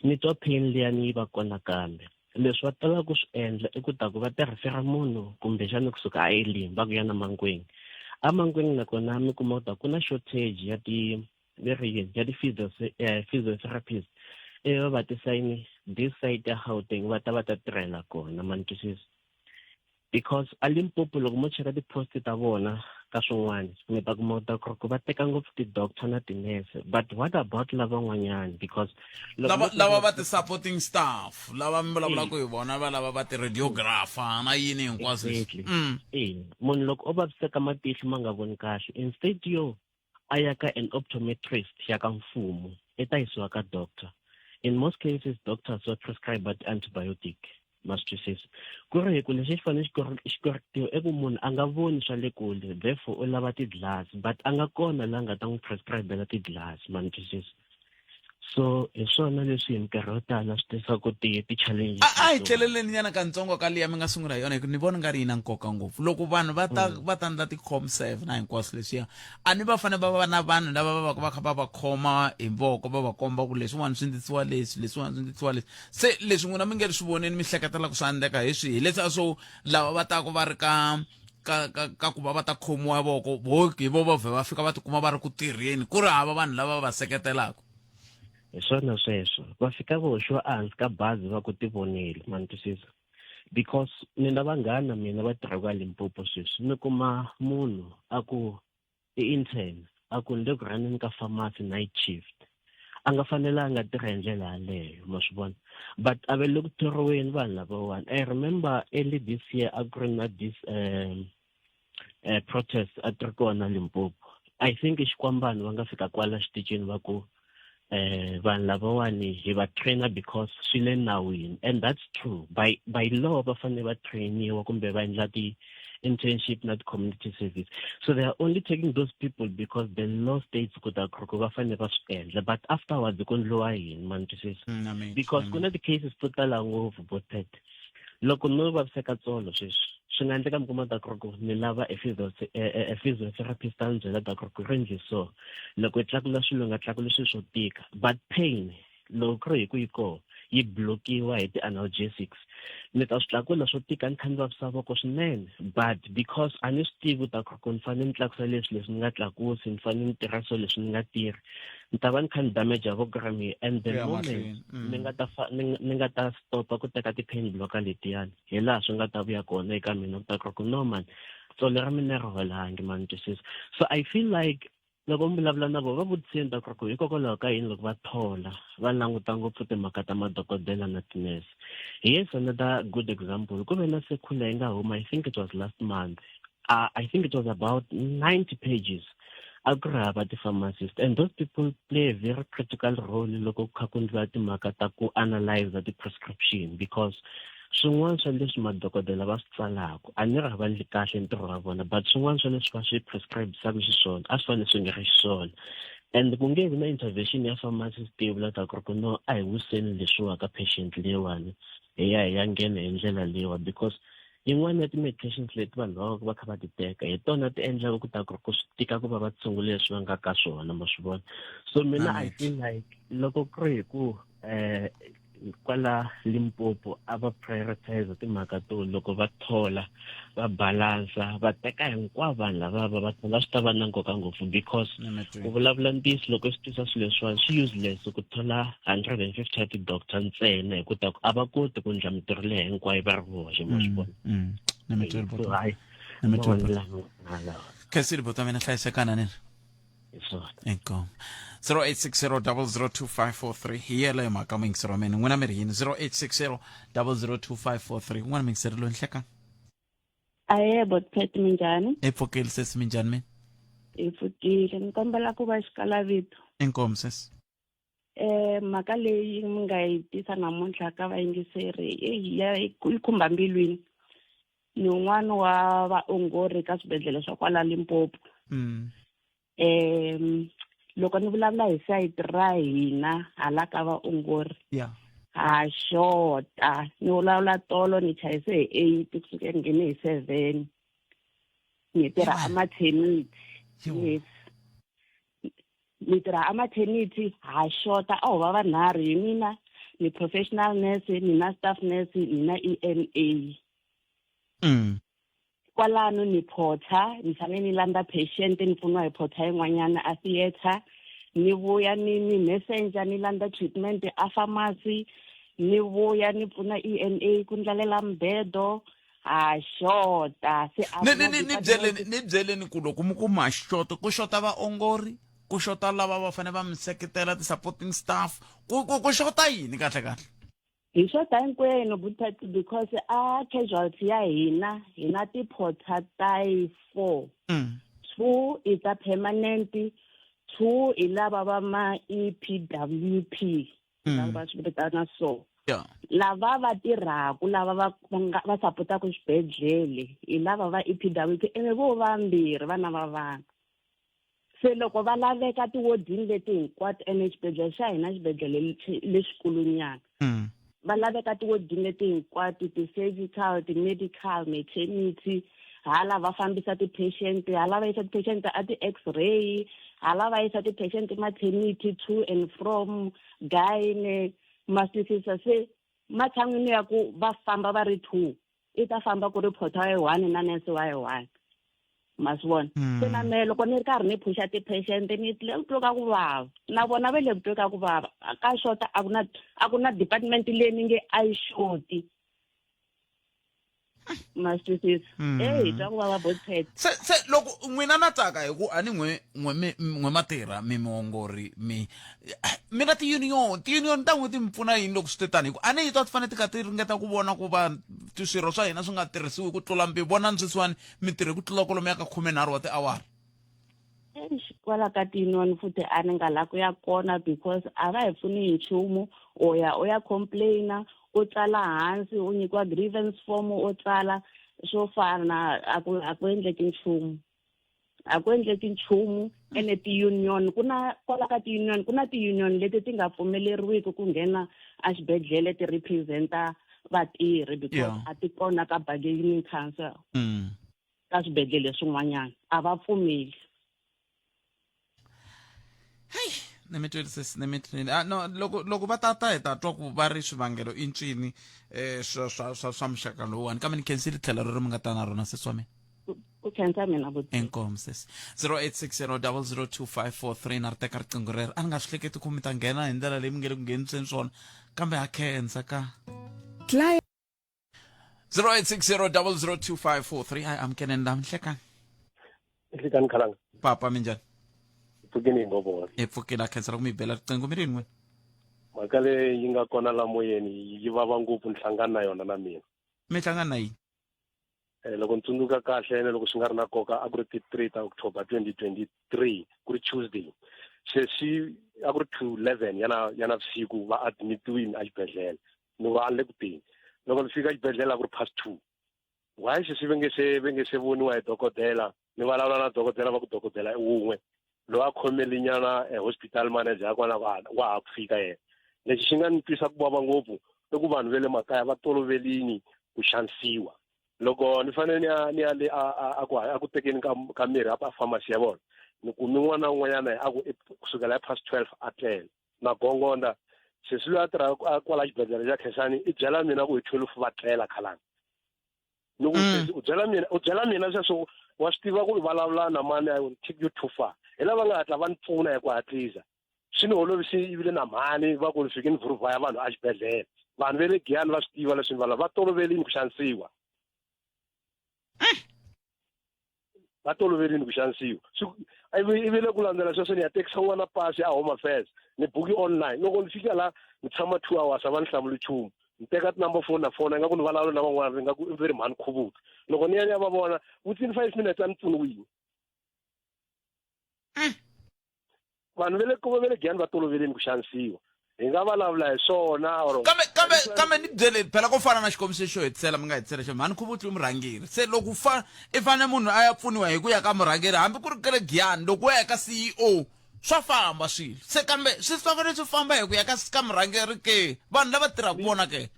U: ni twa pain liyani yi va kona kambe leswi va talaka ku swi endla i ku ta ku va tirhisela munhu kumbexana kusuka a elim va ku ya na mankweng Amankweng nakona mi kuma ku ta ku na shortage ya ti ve ri yini ya ti-physiotherapist ivi va va tisa yini this side ya Gauteng va ta va ta tirhela kona ma ni twisisa because a Limpopo loko mo cheka ti-post ta vona ka swin'wana mi ta kuma ta ku va teka ngopfu ti-doctor na tinese but what about lavan'wanyana because
A: lava lava va ti-supporting staff lava mi vulavulaka hi vona va lava va ti-radiographer na yini hinkwaswo
U: exactly. E munhu loko o vaviseka matihlo ma nga voni kahle instead yo a ya ka an optometrist ya ka mfumo i ta yisiwa ka doctor in most cases doctors va prescribe ti-antibiotic ma swi twisisa ku ri hi ku lexi xi fanele xi correctiwa i ku munhu a nga voni swa le kule therefore u lava ti-glass but a nga kona la nga ta n'wi prescribela ti-glass ma ni twisisa so hi swona leswi hi minkarhi yo tala swi tisaka ti-challenges
A: a hi tlheleleni nyana kantsongo ka liya mi nga sungula hi yona hi ku ni vona nga ri yi na nkoka ngopfu loko vanhu va ta va ta endla ti-comserve na hinkwaswo leswiya a ni va fanele va va na vanhu lava va va va kha va va khoma hi voko va va komba ku leswiwani swi endlisiwa leswi leswiwani swi endlisiwa leswi se leswi n'wina mi nge ri swi voneni mi hleketela ku swi endleka hi swihi leswi a swo lava va taku va ri ka ka ka ka ku va va ta khomiwa voko vo hi vo va vhe va fika va tikuma va ri ku tirheni ku ri hava vanhu lava va seketelaka
U: hi swona sweswo va fika va hoxiwa ehansi ka bazi va ku tivoneli ma ni twisisa because ni na vanghana mina va tirhaka Limpopo sweswi mi kuma munhu a ku i intern a ku ni le ku rhaneni ka pharmacy night shift a nga fanelanga a tirha hi ndlela yaleyo ma swi vona but a ve le ku thoriweni vanhu lavawani i remember early this year a ku ri na this um, protest a ti ri kona Limpopo i think xikwambani va nga fika kwala xitichini va ku eh vanhu lavawani hi va trainer because swi le nawini and that's true by by law va fanele va trainiwa kumbe va endla ti internship na ti-community service so they are only taking those people because the law states ku ta ku va fanele va swi endla but afterwards ku endliwa yini ma ni twisisa mm, because ku na ti-cases to tala ngopfu botet loko no vaviseka tsolo sweswi swi nga endleka mi kuma ta ku ri ku ni lava e e, e physiotherapist a ni byela ta ku ri ku ri ndli so loko i tlakula swilo nga tlakuli swilo swo tika but pain loko ku ri hi ku yi koho yi blokiwa hi ti-analgesics ni ta swi tlakula swo tika ni kha ni vavisa voko swinene but because a ni swi tivi ta ku ri ku ni fanele ni tlakusa leswi leswi ni nga tlakusi ni fanele ni tirha so leswi ni nga tirhi ni ta va ni kha ni damage voko ra mina and the moment ni nga ta ni nga ta stopa ku teka ti-pain blocker letiyani hi laha swi nga ta vuya kona eka mina ku ta ku no man tsolo ra mina ri holangi ma ni twisisa so i feel like loko mi vulavula na vona va vutiseni ta ku hikokwalaho ka yini loko va thola va languta ngopfu timhaka ta madokodela na tinese here's another good example ku ve na circular yi nga huma i think it was last month i think it was about 90 pages a ku ri hava ti-pharmacist and those people play a very critical role loko ku kha ku endliwa timhaka ta ku analyze ti-prescription because swin'wana swa leswi madokodela va swi tsalaka a ni ri a va endli kahle ntirho wa vona but swin'wana swa leswi va swi prescribisaka xiswona a swi fanele swi nga ri xiswona and ku nge vi na intervention ya pharmacist yi vula ta ku ri ku no a hi wiseni leswiwa ka patient leyiwani hi ya hi ya nghena hi ndlela leyiwa because yin'wana ya ti-medications leti vanhu va va kha va ti teka hi tona ti endlaka ku ta ku ri ku swi tika ku va va tshungula leswi va nga ka swona ma swi vona so mina i feel like loko ku ri hi ku um kwala Limpopo a va prioritize timhaka to loko va thola va balansa va teka hinkwavo vanhu lava va va thola swi ta va na nkoka ngopfu because ku vulavula ntiyiso loko swi tisa swilo leswiwani swi useless ku thola 150 ya ti-doctor ntsena hi ku ta ku a va koti ku endla mintirho leyi hinkwayo va ri voxe ma swi vona
A: mm, hayi khensile bota mina hlayisekana nini inkomu 0860002543 hi yeleyo mhaka muyingiseri wa mina n'wina mi ri yini 0860002543 un'wana muyingiseri loyi nhlekani
B: Ahee Botpet minjhani?
A: Hi pfukile sesi minjhani mina?
B: Hi pfukile ni kombela ku va xikalavito.
A: Inkomu sesi.
B: Eh mhaka leyi mi nga yi tisa namuntlha ka vayingiseri eyi ya yi khumba mbilwini. Ni un'wana wa vaongori ka swibedhlele swa kwala Limpopo. Um loko ni vulavula hi sayiti ra hina hala ka vaongori
A: yeah.
B: ha xota ni vulavula tolo ni chayise hi eight kusuka ni nghene hi seven ni tirha a maternity yes ni tirha a maternity ha xota a ho va vanharhu hi mina ni professional nurse ni na staff nurse ni na E N A. Kwalano ni photha ni fanele ni landza patient ni pfuniwa hi photha yin'wanyana a theatre ni vuya ni ni messenger ni landza treatment a pharmacy ni vuya ni pfuna ENA ku ndlalela mbedo ha xota se a
A: ni
B: ku
A: ni
B: na
A: ni ni
B: department
A: byeleni ni byeleni ku loko mi ku ma xota ku xota vaongori ku xota lava va fanele va mi seketela ti-supporting staff ku ku ku xota yini kahle kahle
B: hi xota hinkwenu Butpat because a casualty ya hina hi na tiphotha ta yi four two i ta permanent two i lava va ma EPWP lava va swi vitana so
A: yeah
B: lava va tirhaku lava va va nga va sapotaku xibedhlele hi lava va EPWP ene vo vambirhi vana va vanhu se loko va laveka tiwodini leti hinkwato ene xibedhlele xa hina xibedhlele lexikulunyana va laveka tiwodini leti hinkwato ti-surgical ti-medical maternity hala va fambisa ti-patient hala va yisa ti-patient a ti-x-ray hala va yisa ti-patient maternity to and from gyne ma swi twisisa se matshan'wini ya ku va famba va ri two i ta famba ku ri photha wa yi one na nurse wa yi one ma swi vona se na mehe loko ni ri karhi ni phusha ti-patient ni le ku twe ka ku vava na vona va le ku twe ka ku vava ka xota a ku na a ku na department leyi ni nge a yi xoti ma swi twisisa e hi twa ku vava botpet
A: se se loko n'wina na tsaka hi ku a ni n'we n'we mi n'we matirha mi muongori mi mi na ti-union ti-union ta n'we ti mi pfuna yini loko swi te tani hi ku a ni yi twa ti fanele ti kha ti ringeta ku vona ku va swirho swa hina swi nga tirhisiwi ku tlula mpimo vonani sweswiwani mi tirhe ku tlula kwalomuya ka khumenharhu wa tiawara
B: Eish, kwala ka ti-union futhi a ni nga la ku ya kona because a va hi pfuni hi nchumu u ya u ya complaina u tsala hansi u nyikiwa grievance form u tsala swo fana a ku a ku endleki nchumu a ku endleki nchumu ene ti-union ku na kwala ka ti-union ku na ti-union leti ti nga pfumeleriwiki ku nghena exibedhlele ti representa vatirhi because
A: Yeah.
B: a ti kona ka bargaining council ka swibedhlele swin'wanyana a va pfumeli
A: ni mi tweli sesi ni mi tweli ah, no loko loko va tata hi ta twa ku va ri swivangelo i ncini eh swa swa swa swa muxaka lowuwani kambe ni khensile tlhelo rero mi nga ta na rona sesi wa mina
B: ku khensa mina buti
A: inkomu sesi 0860002543 na ri teka riqingho rero a ni nga swi hleketi ku mi ta nghena hi ndlela leyi mi nge le ku ngheniseni swona kambe ha khensa ka 0860002543 hayi amukeleni la nhlekani
I: Nhlekani Khalanga.
A: Papa minjhani?
I: Pfukeni hi ngo vona.
A: Hi pfukile a khensela ku mi bela riqingho mi ri yini n'wina?
I: Mhaka leyi yi nga kona la moyeni yi vava ngopfu ni hlangana na yona na mina.
A: Mi hlangana na yini?
I: Eh, loko ni tsundzuka kahle ene loko swi nga ri na nkoka a ku ri ti 3 ta October 2023 ku ri Tuesday. Sesi a ku ri 2:11 ya na ya na vusiku va admitiwini exibedhlele. Ni va a ni le ku teni. Loko ni fika exibedhlele a ku ri past 2. Why sesi va nge se va nge se voniwa hi dokodela ni vulavula na dokodela va ku dokodela i wun'we loyi a khomelinyana eh, hospital manager ya kwala wa ha ku fika yena lexi xi nga ni twisa ku vava ngopfu i ku vanhu va le makaya va tolovelini ku xanisiwa loko ni fanele ni ya ni ya le a a a ku a ku tekeni ka ka mirhi a pharmacy ya vona ni kumi n'wana un'wanyana a ku kusukela hi past 12 a tlele na gongonda sesi loyi a tirhaka kwala xibedhlele xa Khensani i byela mina ku hi 12 va tlela khalanga ni ku sesi u byela mina u byela mina sweswo wa swi tiva ku u vulavula na mani I will take you too far hi lava nga hatla va ni pfuna hi ku hatlisa swi ni holovisi ivile na mhani va ku ni fike ni vhuruvhaya vanhu exibedhlele vanhu va le Giyani va swi tiva leswi ni va tolovelini ku xanisiwa va tolovelini ku xanisiwa ivi ivi le ku landzela sweswo ni ya tekisa n'wana pasi a home affairs ni buki online loko ni fika la ni tshama 2 hours a va ni hlamuli nchumu ni teka tinumber phone na fona ingaku ni vulavula na van'wana ingaku i ve ri mhani khuvuka loko ni ya ni ya va vona within 5 minutes a ni pfuniwile vanhu va le va le Giyani va toloveleni ku xanisiwa hi nga vulavula hi swona or
A: kambe kambe kambe ni byeleni phela ko fana na xikombiso xo hetisela mi nga hetisela xo mhani khuvutli murhangeri se loko fa i fanele munhu a ya pfuniwa hi ku ya ka murhangeri hambi ku ri ka le Giyani loko wo ya ka CEO swa famba swilo se kambe swi fanele swi famba hi ku ya ka ka murhangeri ke vanhu lava tirhaka vona ke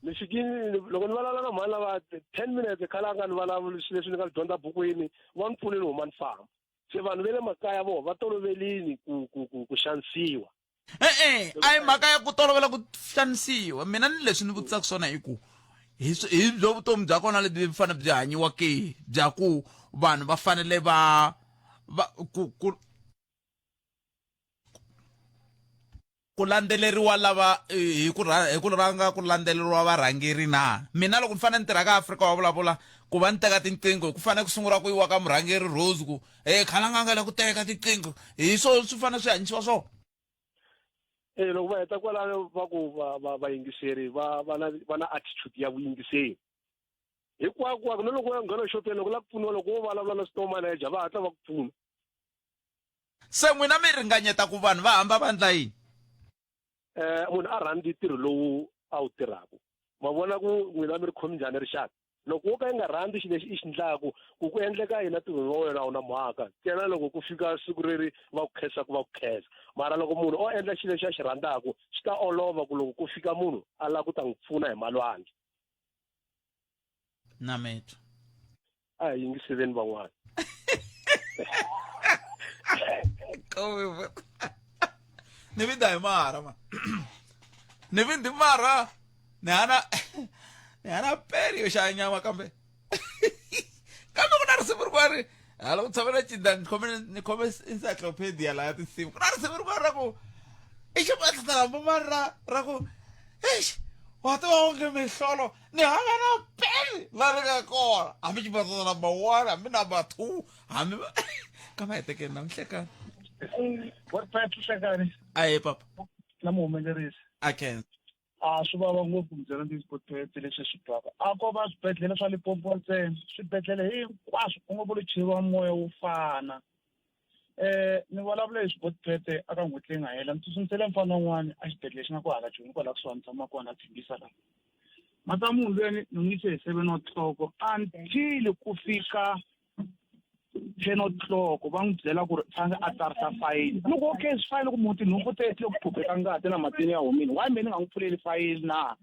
I: ni fikini loko ni vulavula na mhani lava 10 minutes khale a nga ni vulavuli swilo leswi ni nga swi dyondza bukwini va ni pfunile huma ni famba se vanhu va le makaya voho va tolovelini ku ku ku ku xanisiwa
A: e-e a hi mhaka ya ku tolovela ku xanisiwa mina ni leswi ni vutisaka swona i ku Hi hi byo vutomi bya kona lebyi fanele byi hanyiwa ke bya ku vanhu va fanele va va ku ku ku landzeleriwa lava hi ku hi ku rhanga ku landzeleriwa varhangeri na mina loko ni fanele ni tirha ka Afrika wa vulavula ku va ni teka tinqingho ku fanele ku sungula ku yiwa ka murhangeri Rose ku e khalanga nga le ku teka tinqingho hi swo swi fanele swi hanyisiwa swona
D: Eh loko va heta kwalano va ku va va vayingiseri va va na va na attitude ya vuyingiseri hinkwako na loko u ya nghena xopeni loko la ku pfuniwa loko wo vulavula na store manager va hatla va ku pfuna
A: se n'wina mi ringanyeta ku vanhu va hamba va ndla yini
D: eh munhu a rhandzi ntirho lowu a wu tirhaka ma vona ku n'wina mi ri khomi njhani rixaka loko wo ka yi nga rhandzi xilo lexi i xi ndlaku ku ku endleka yini ntirhweni wa wena a wu na mhaka ntsena loko ku fika siku reri va ku khensaku va ku khensa mara loko munhu o endla xilo lexi a xi rhandzaku swi ta olova ku loko ku fika munhu a lava ku ta n'wi pfuna hi malwandla
A: na metro
D: a hi yingiseleni van'wana
A: ni vinda hi marha ma ni vindi marha ni hana ni hana peri yo xava nyama kambe kambe ku na risimu rin'wana ri hala ku tshama na cinda ni khome ni khome encyclopedia laha tinsimu ku na risimu rin'wana ra ku i ximatlatala mani ra ra ku exi wa tiva onge mihlolo ni hava na peni la ri nga kona hambi xibatata number one hambi number two hambi ka va hetekeni na mihlekani
V: hlekani
A: aye papa
V: na muhumelerisi
A: a khensa
V: a swi vava ngopfu mi byela ndzi potete leswi swi twaka a ko va swibedhlele swa limpopo ntsena swibedhlele hinkwaswo u ngo vuli cheriwa moya wo fana eh ni vulavula hi swibotipete aka n'hweti leyi nga hela ni tsutsumisele mfana wun'wana a xibedhlele xi nga ku hala joni kwala kusuhani tshama kona thembisa la mata munhu luya ni n'wi yise hi seven o'clock until ku fika 10 o'clock va n'wi byela ku ri fanele a tsarisa fayili ni ku okay swi fayili ku munhu tinhompfu te le ku phupheka ngati na matini ya humile why me ni nga n'wi pfuleli fayili na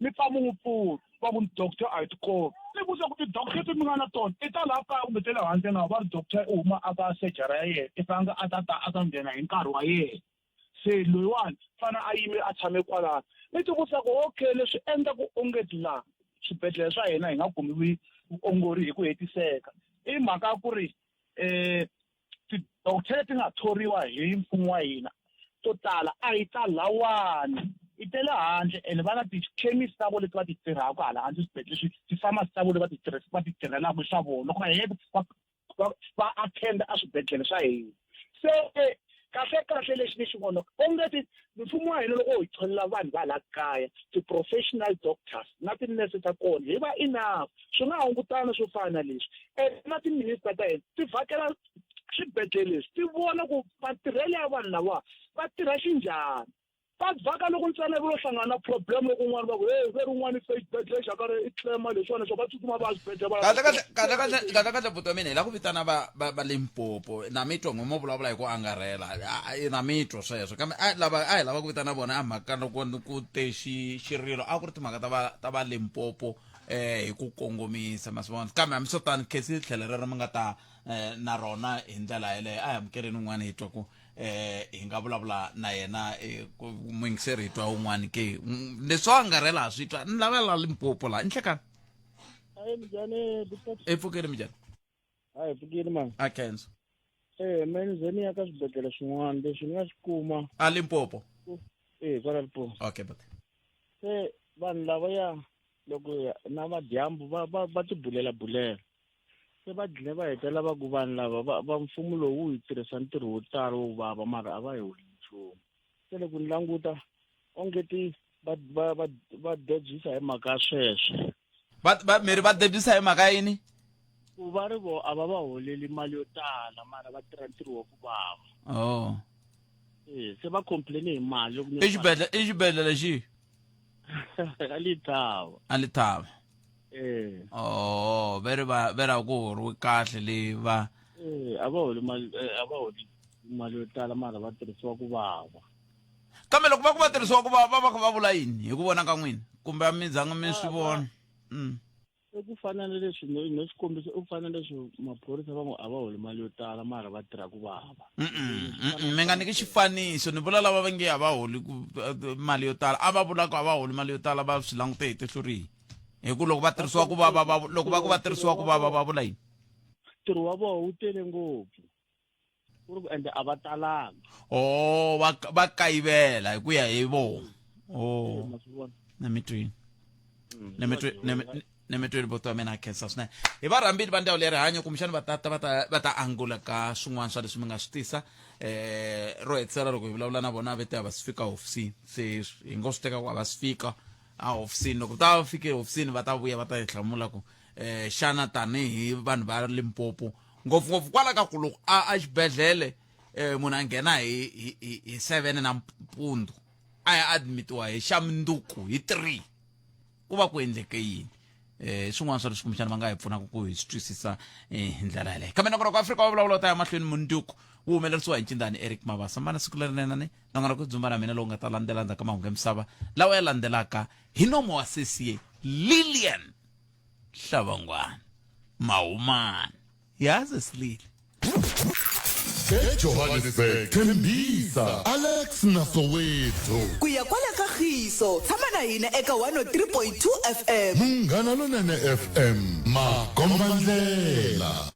V: mi pfa mi n'wi pfula va ku doctor a hi tikopi ni vutisa ku ti-doctor ti mi nga na tona i ta laha kaya kumbe ta le handle na va ri doctor u huma a ka surgery ya yena i fanele a ta ta a ta nghena hi nkarhi wa yena se loyiwani fana a yime a tshame kwalano ni ti vutisa ku okay leswi endla ku onge la swibedhlele swa hina hi nga kumiwi vuongori hi ku hetiseka i mhaka ya ku ri um ti-doctor leti nga thoriwa hi mfumo wa hina to tala a yi ta lawani i ta le handle ene va na ti-chemist ta vona leti va ti tirhaka hala handle swibedhlele leswi ti-pharmacy ta vona va ti va ti tirhelaka swa vona loko va heta va va va attend a swibedhlele swa hina se kahle kahle lexi ni xi vonaka onge ti mfumo wa hina loko hi tholela vanhu va la kaya ti-professional doctors na tinese ta kona hi va enough swi nga hungutana swo fana na leswi and na ti-minister ta hina ti vhakela swibedhlele leswi ti vona ku matirhelo ya vanhu lava va tirha xinjhani va vhaka loko ntsena ku lo hlangana na problem loko un'wana va ku hey ve ri un'wana i fe xibedhlele xa karhi i tlema leswiwani leswo va tsutsuma va ya xibedhlele va
A: kahle kahle kahle kahle kahle kahle buti wa mina hi la ku vitana va va va limpopo na mi twa n'we mo vulavula hi ku angarhela na mi twa sweswo kambe a lava a hi lava ku vitana vona a mhaka loko ku te xi xirilo a ku ri timhaka ta va ta va limpopo eh hi ku kongomisa ma swi vona kambe hambiswiritano khesi tlhelo rero mi nga ta eh, na rona hi ndlela yeleyo a hi amukeleni un'wana hi twa ku eh hi nga vulavula na yena eh, muyingiseri hi twa un'wana ke leswo angarhela ha swi twa ni lavela limpopo laha i nhlekani e pfukeli minjhani
W: a hi pfukile mani
A: a khensa
W: eh me ni ze ni ya ka swibedhlele swin'wana leswi ni nga swi kuma
A: a limpopo
W: eh kwala limpopo
A: okay but
W: se vanhu lavaya loko na madyambu va va va tibulela bulela se va dlile va hetelela va ku vanhu lava va va mfumo lowu wu hi tirhisa ntirho wo tala wo vava mara a va hi holi nchumu se loko ni languta onge ti va va va va debyisa hi mhaka ya sweswo
A: va va miri va debyisa hi mhaka yini
W: ku va ri vo a va va holeli mali yo tala mara va tirha ntirho wa ku vava
A: oh
W: e se va complain hi mali loko
A: i xibedhlele i xibedhlele xihi
W: a lithava
A: a lithava
W: eh
A: oh ve ri va ve ra ku horiwi kahle leyi va
W: eh a va holi mali a va holi mali yo tala mara va tirhisiwa ku vava
A: kambe loko va ku va tirhisiwa ku va va va kha va vula yini hi ku vona ka n'wina kumbe a mi zanga mi swi vona
W: i ku fana na leswi no no xikombiso i ku fana na leswi maphorisa va ngo a va holi mali yo tala mara va tirha ku vava
A: mi nga nyiki xifaniso ni vula lava va nge a va holi mali yo tala a va vula ku a va holi mali yo tala va swi langute hi tihlo rihi Hi ku loko va tirhisiwa ku vava va loko va ku va tirhisiwa ku vava va vula yini?
W: Ntirho wa vona wu tele ngopfu. Ku ri ku ende a va talanga.
A: Oh, va va kayivela hi ku ya hi vona. Oh.
W: Ma swi vona.
A: Na mi twini. Na mi twi na mi na mi twini buti wa mina khensa swinene. Hi va rhambile va ndzawulo ya rihanyo kumbexana va ta ta va ta va ta angula ka swin'wana swa leswi mi nga swi tisa. Eh ro hetisela loko hi vulavula na vona va te a va si fika hofisini. Se hi ngo swi teka ku a va si fika a hofisini loko ta va fike hofisini va ta vuya va ta hi hlamula ku eh xana tanihi vanhu va Limpopo ngopfungopfu kwala ka ku loko a exibedhlele eh munhu a nghena hi hi hi 7 na mpundzu a ya admitiwa hi xa munduku hi 3 ku va ku endleke yini eh swin'wana swa leswi kumbexana va nga hi pfunaka ku hi swi twisisa eh, hi ndlela yaleyo kambe nongonoko wa Afrika wa vulavula ta ya mahlweni munduku wu humelerisiwa hi ncindani Eric Mabasa mbana siku lerinene ni nongonoko dzumba na mina lowu nga ta landzela endzhaku ka mahungu ya misava lawa ya landzelaka hi nomo wa sesiye Lilian Hlabangwana Mahumani yaze silile
C: ejohannesburg thembisa alex na soweto
G: ku ya kwala ka khiso tshama na hina eka 103.2 fm
C: munghana lonene fm makombandlela.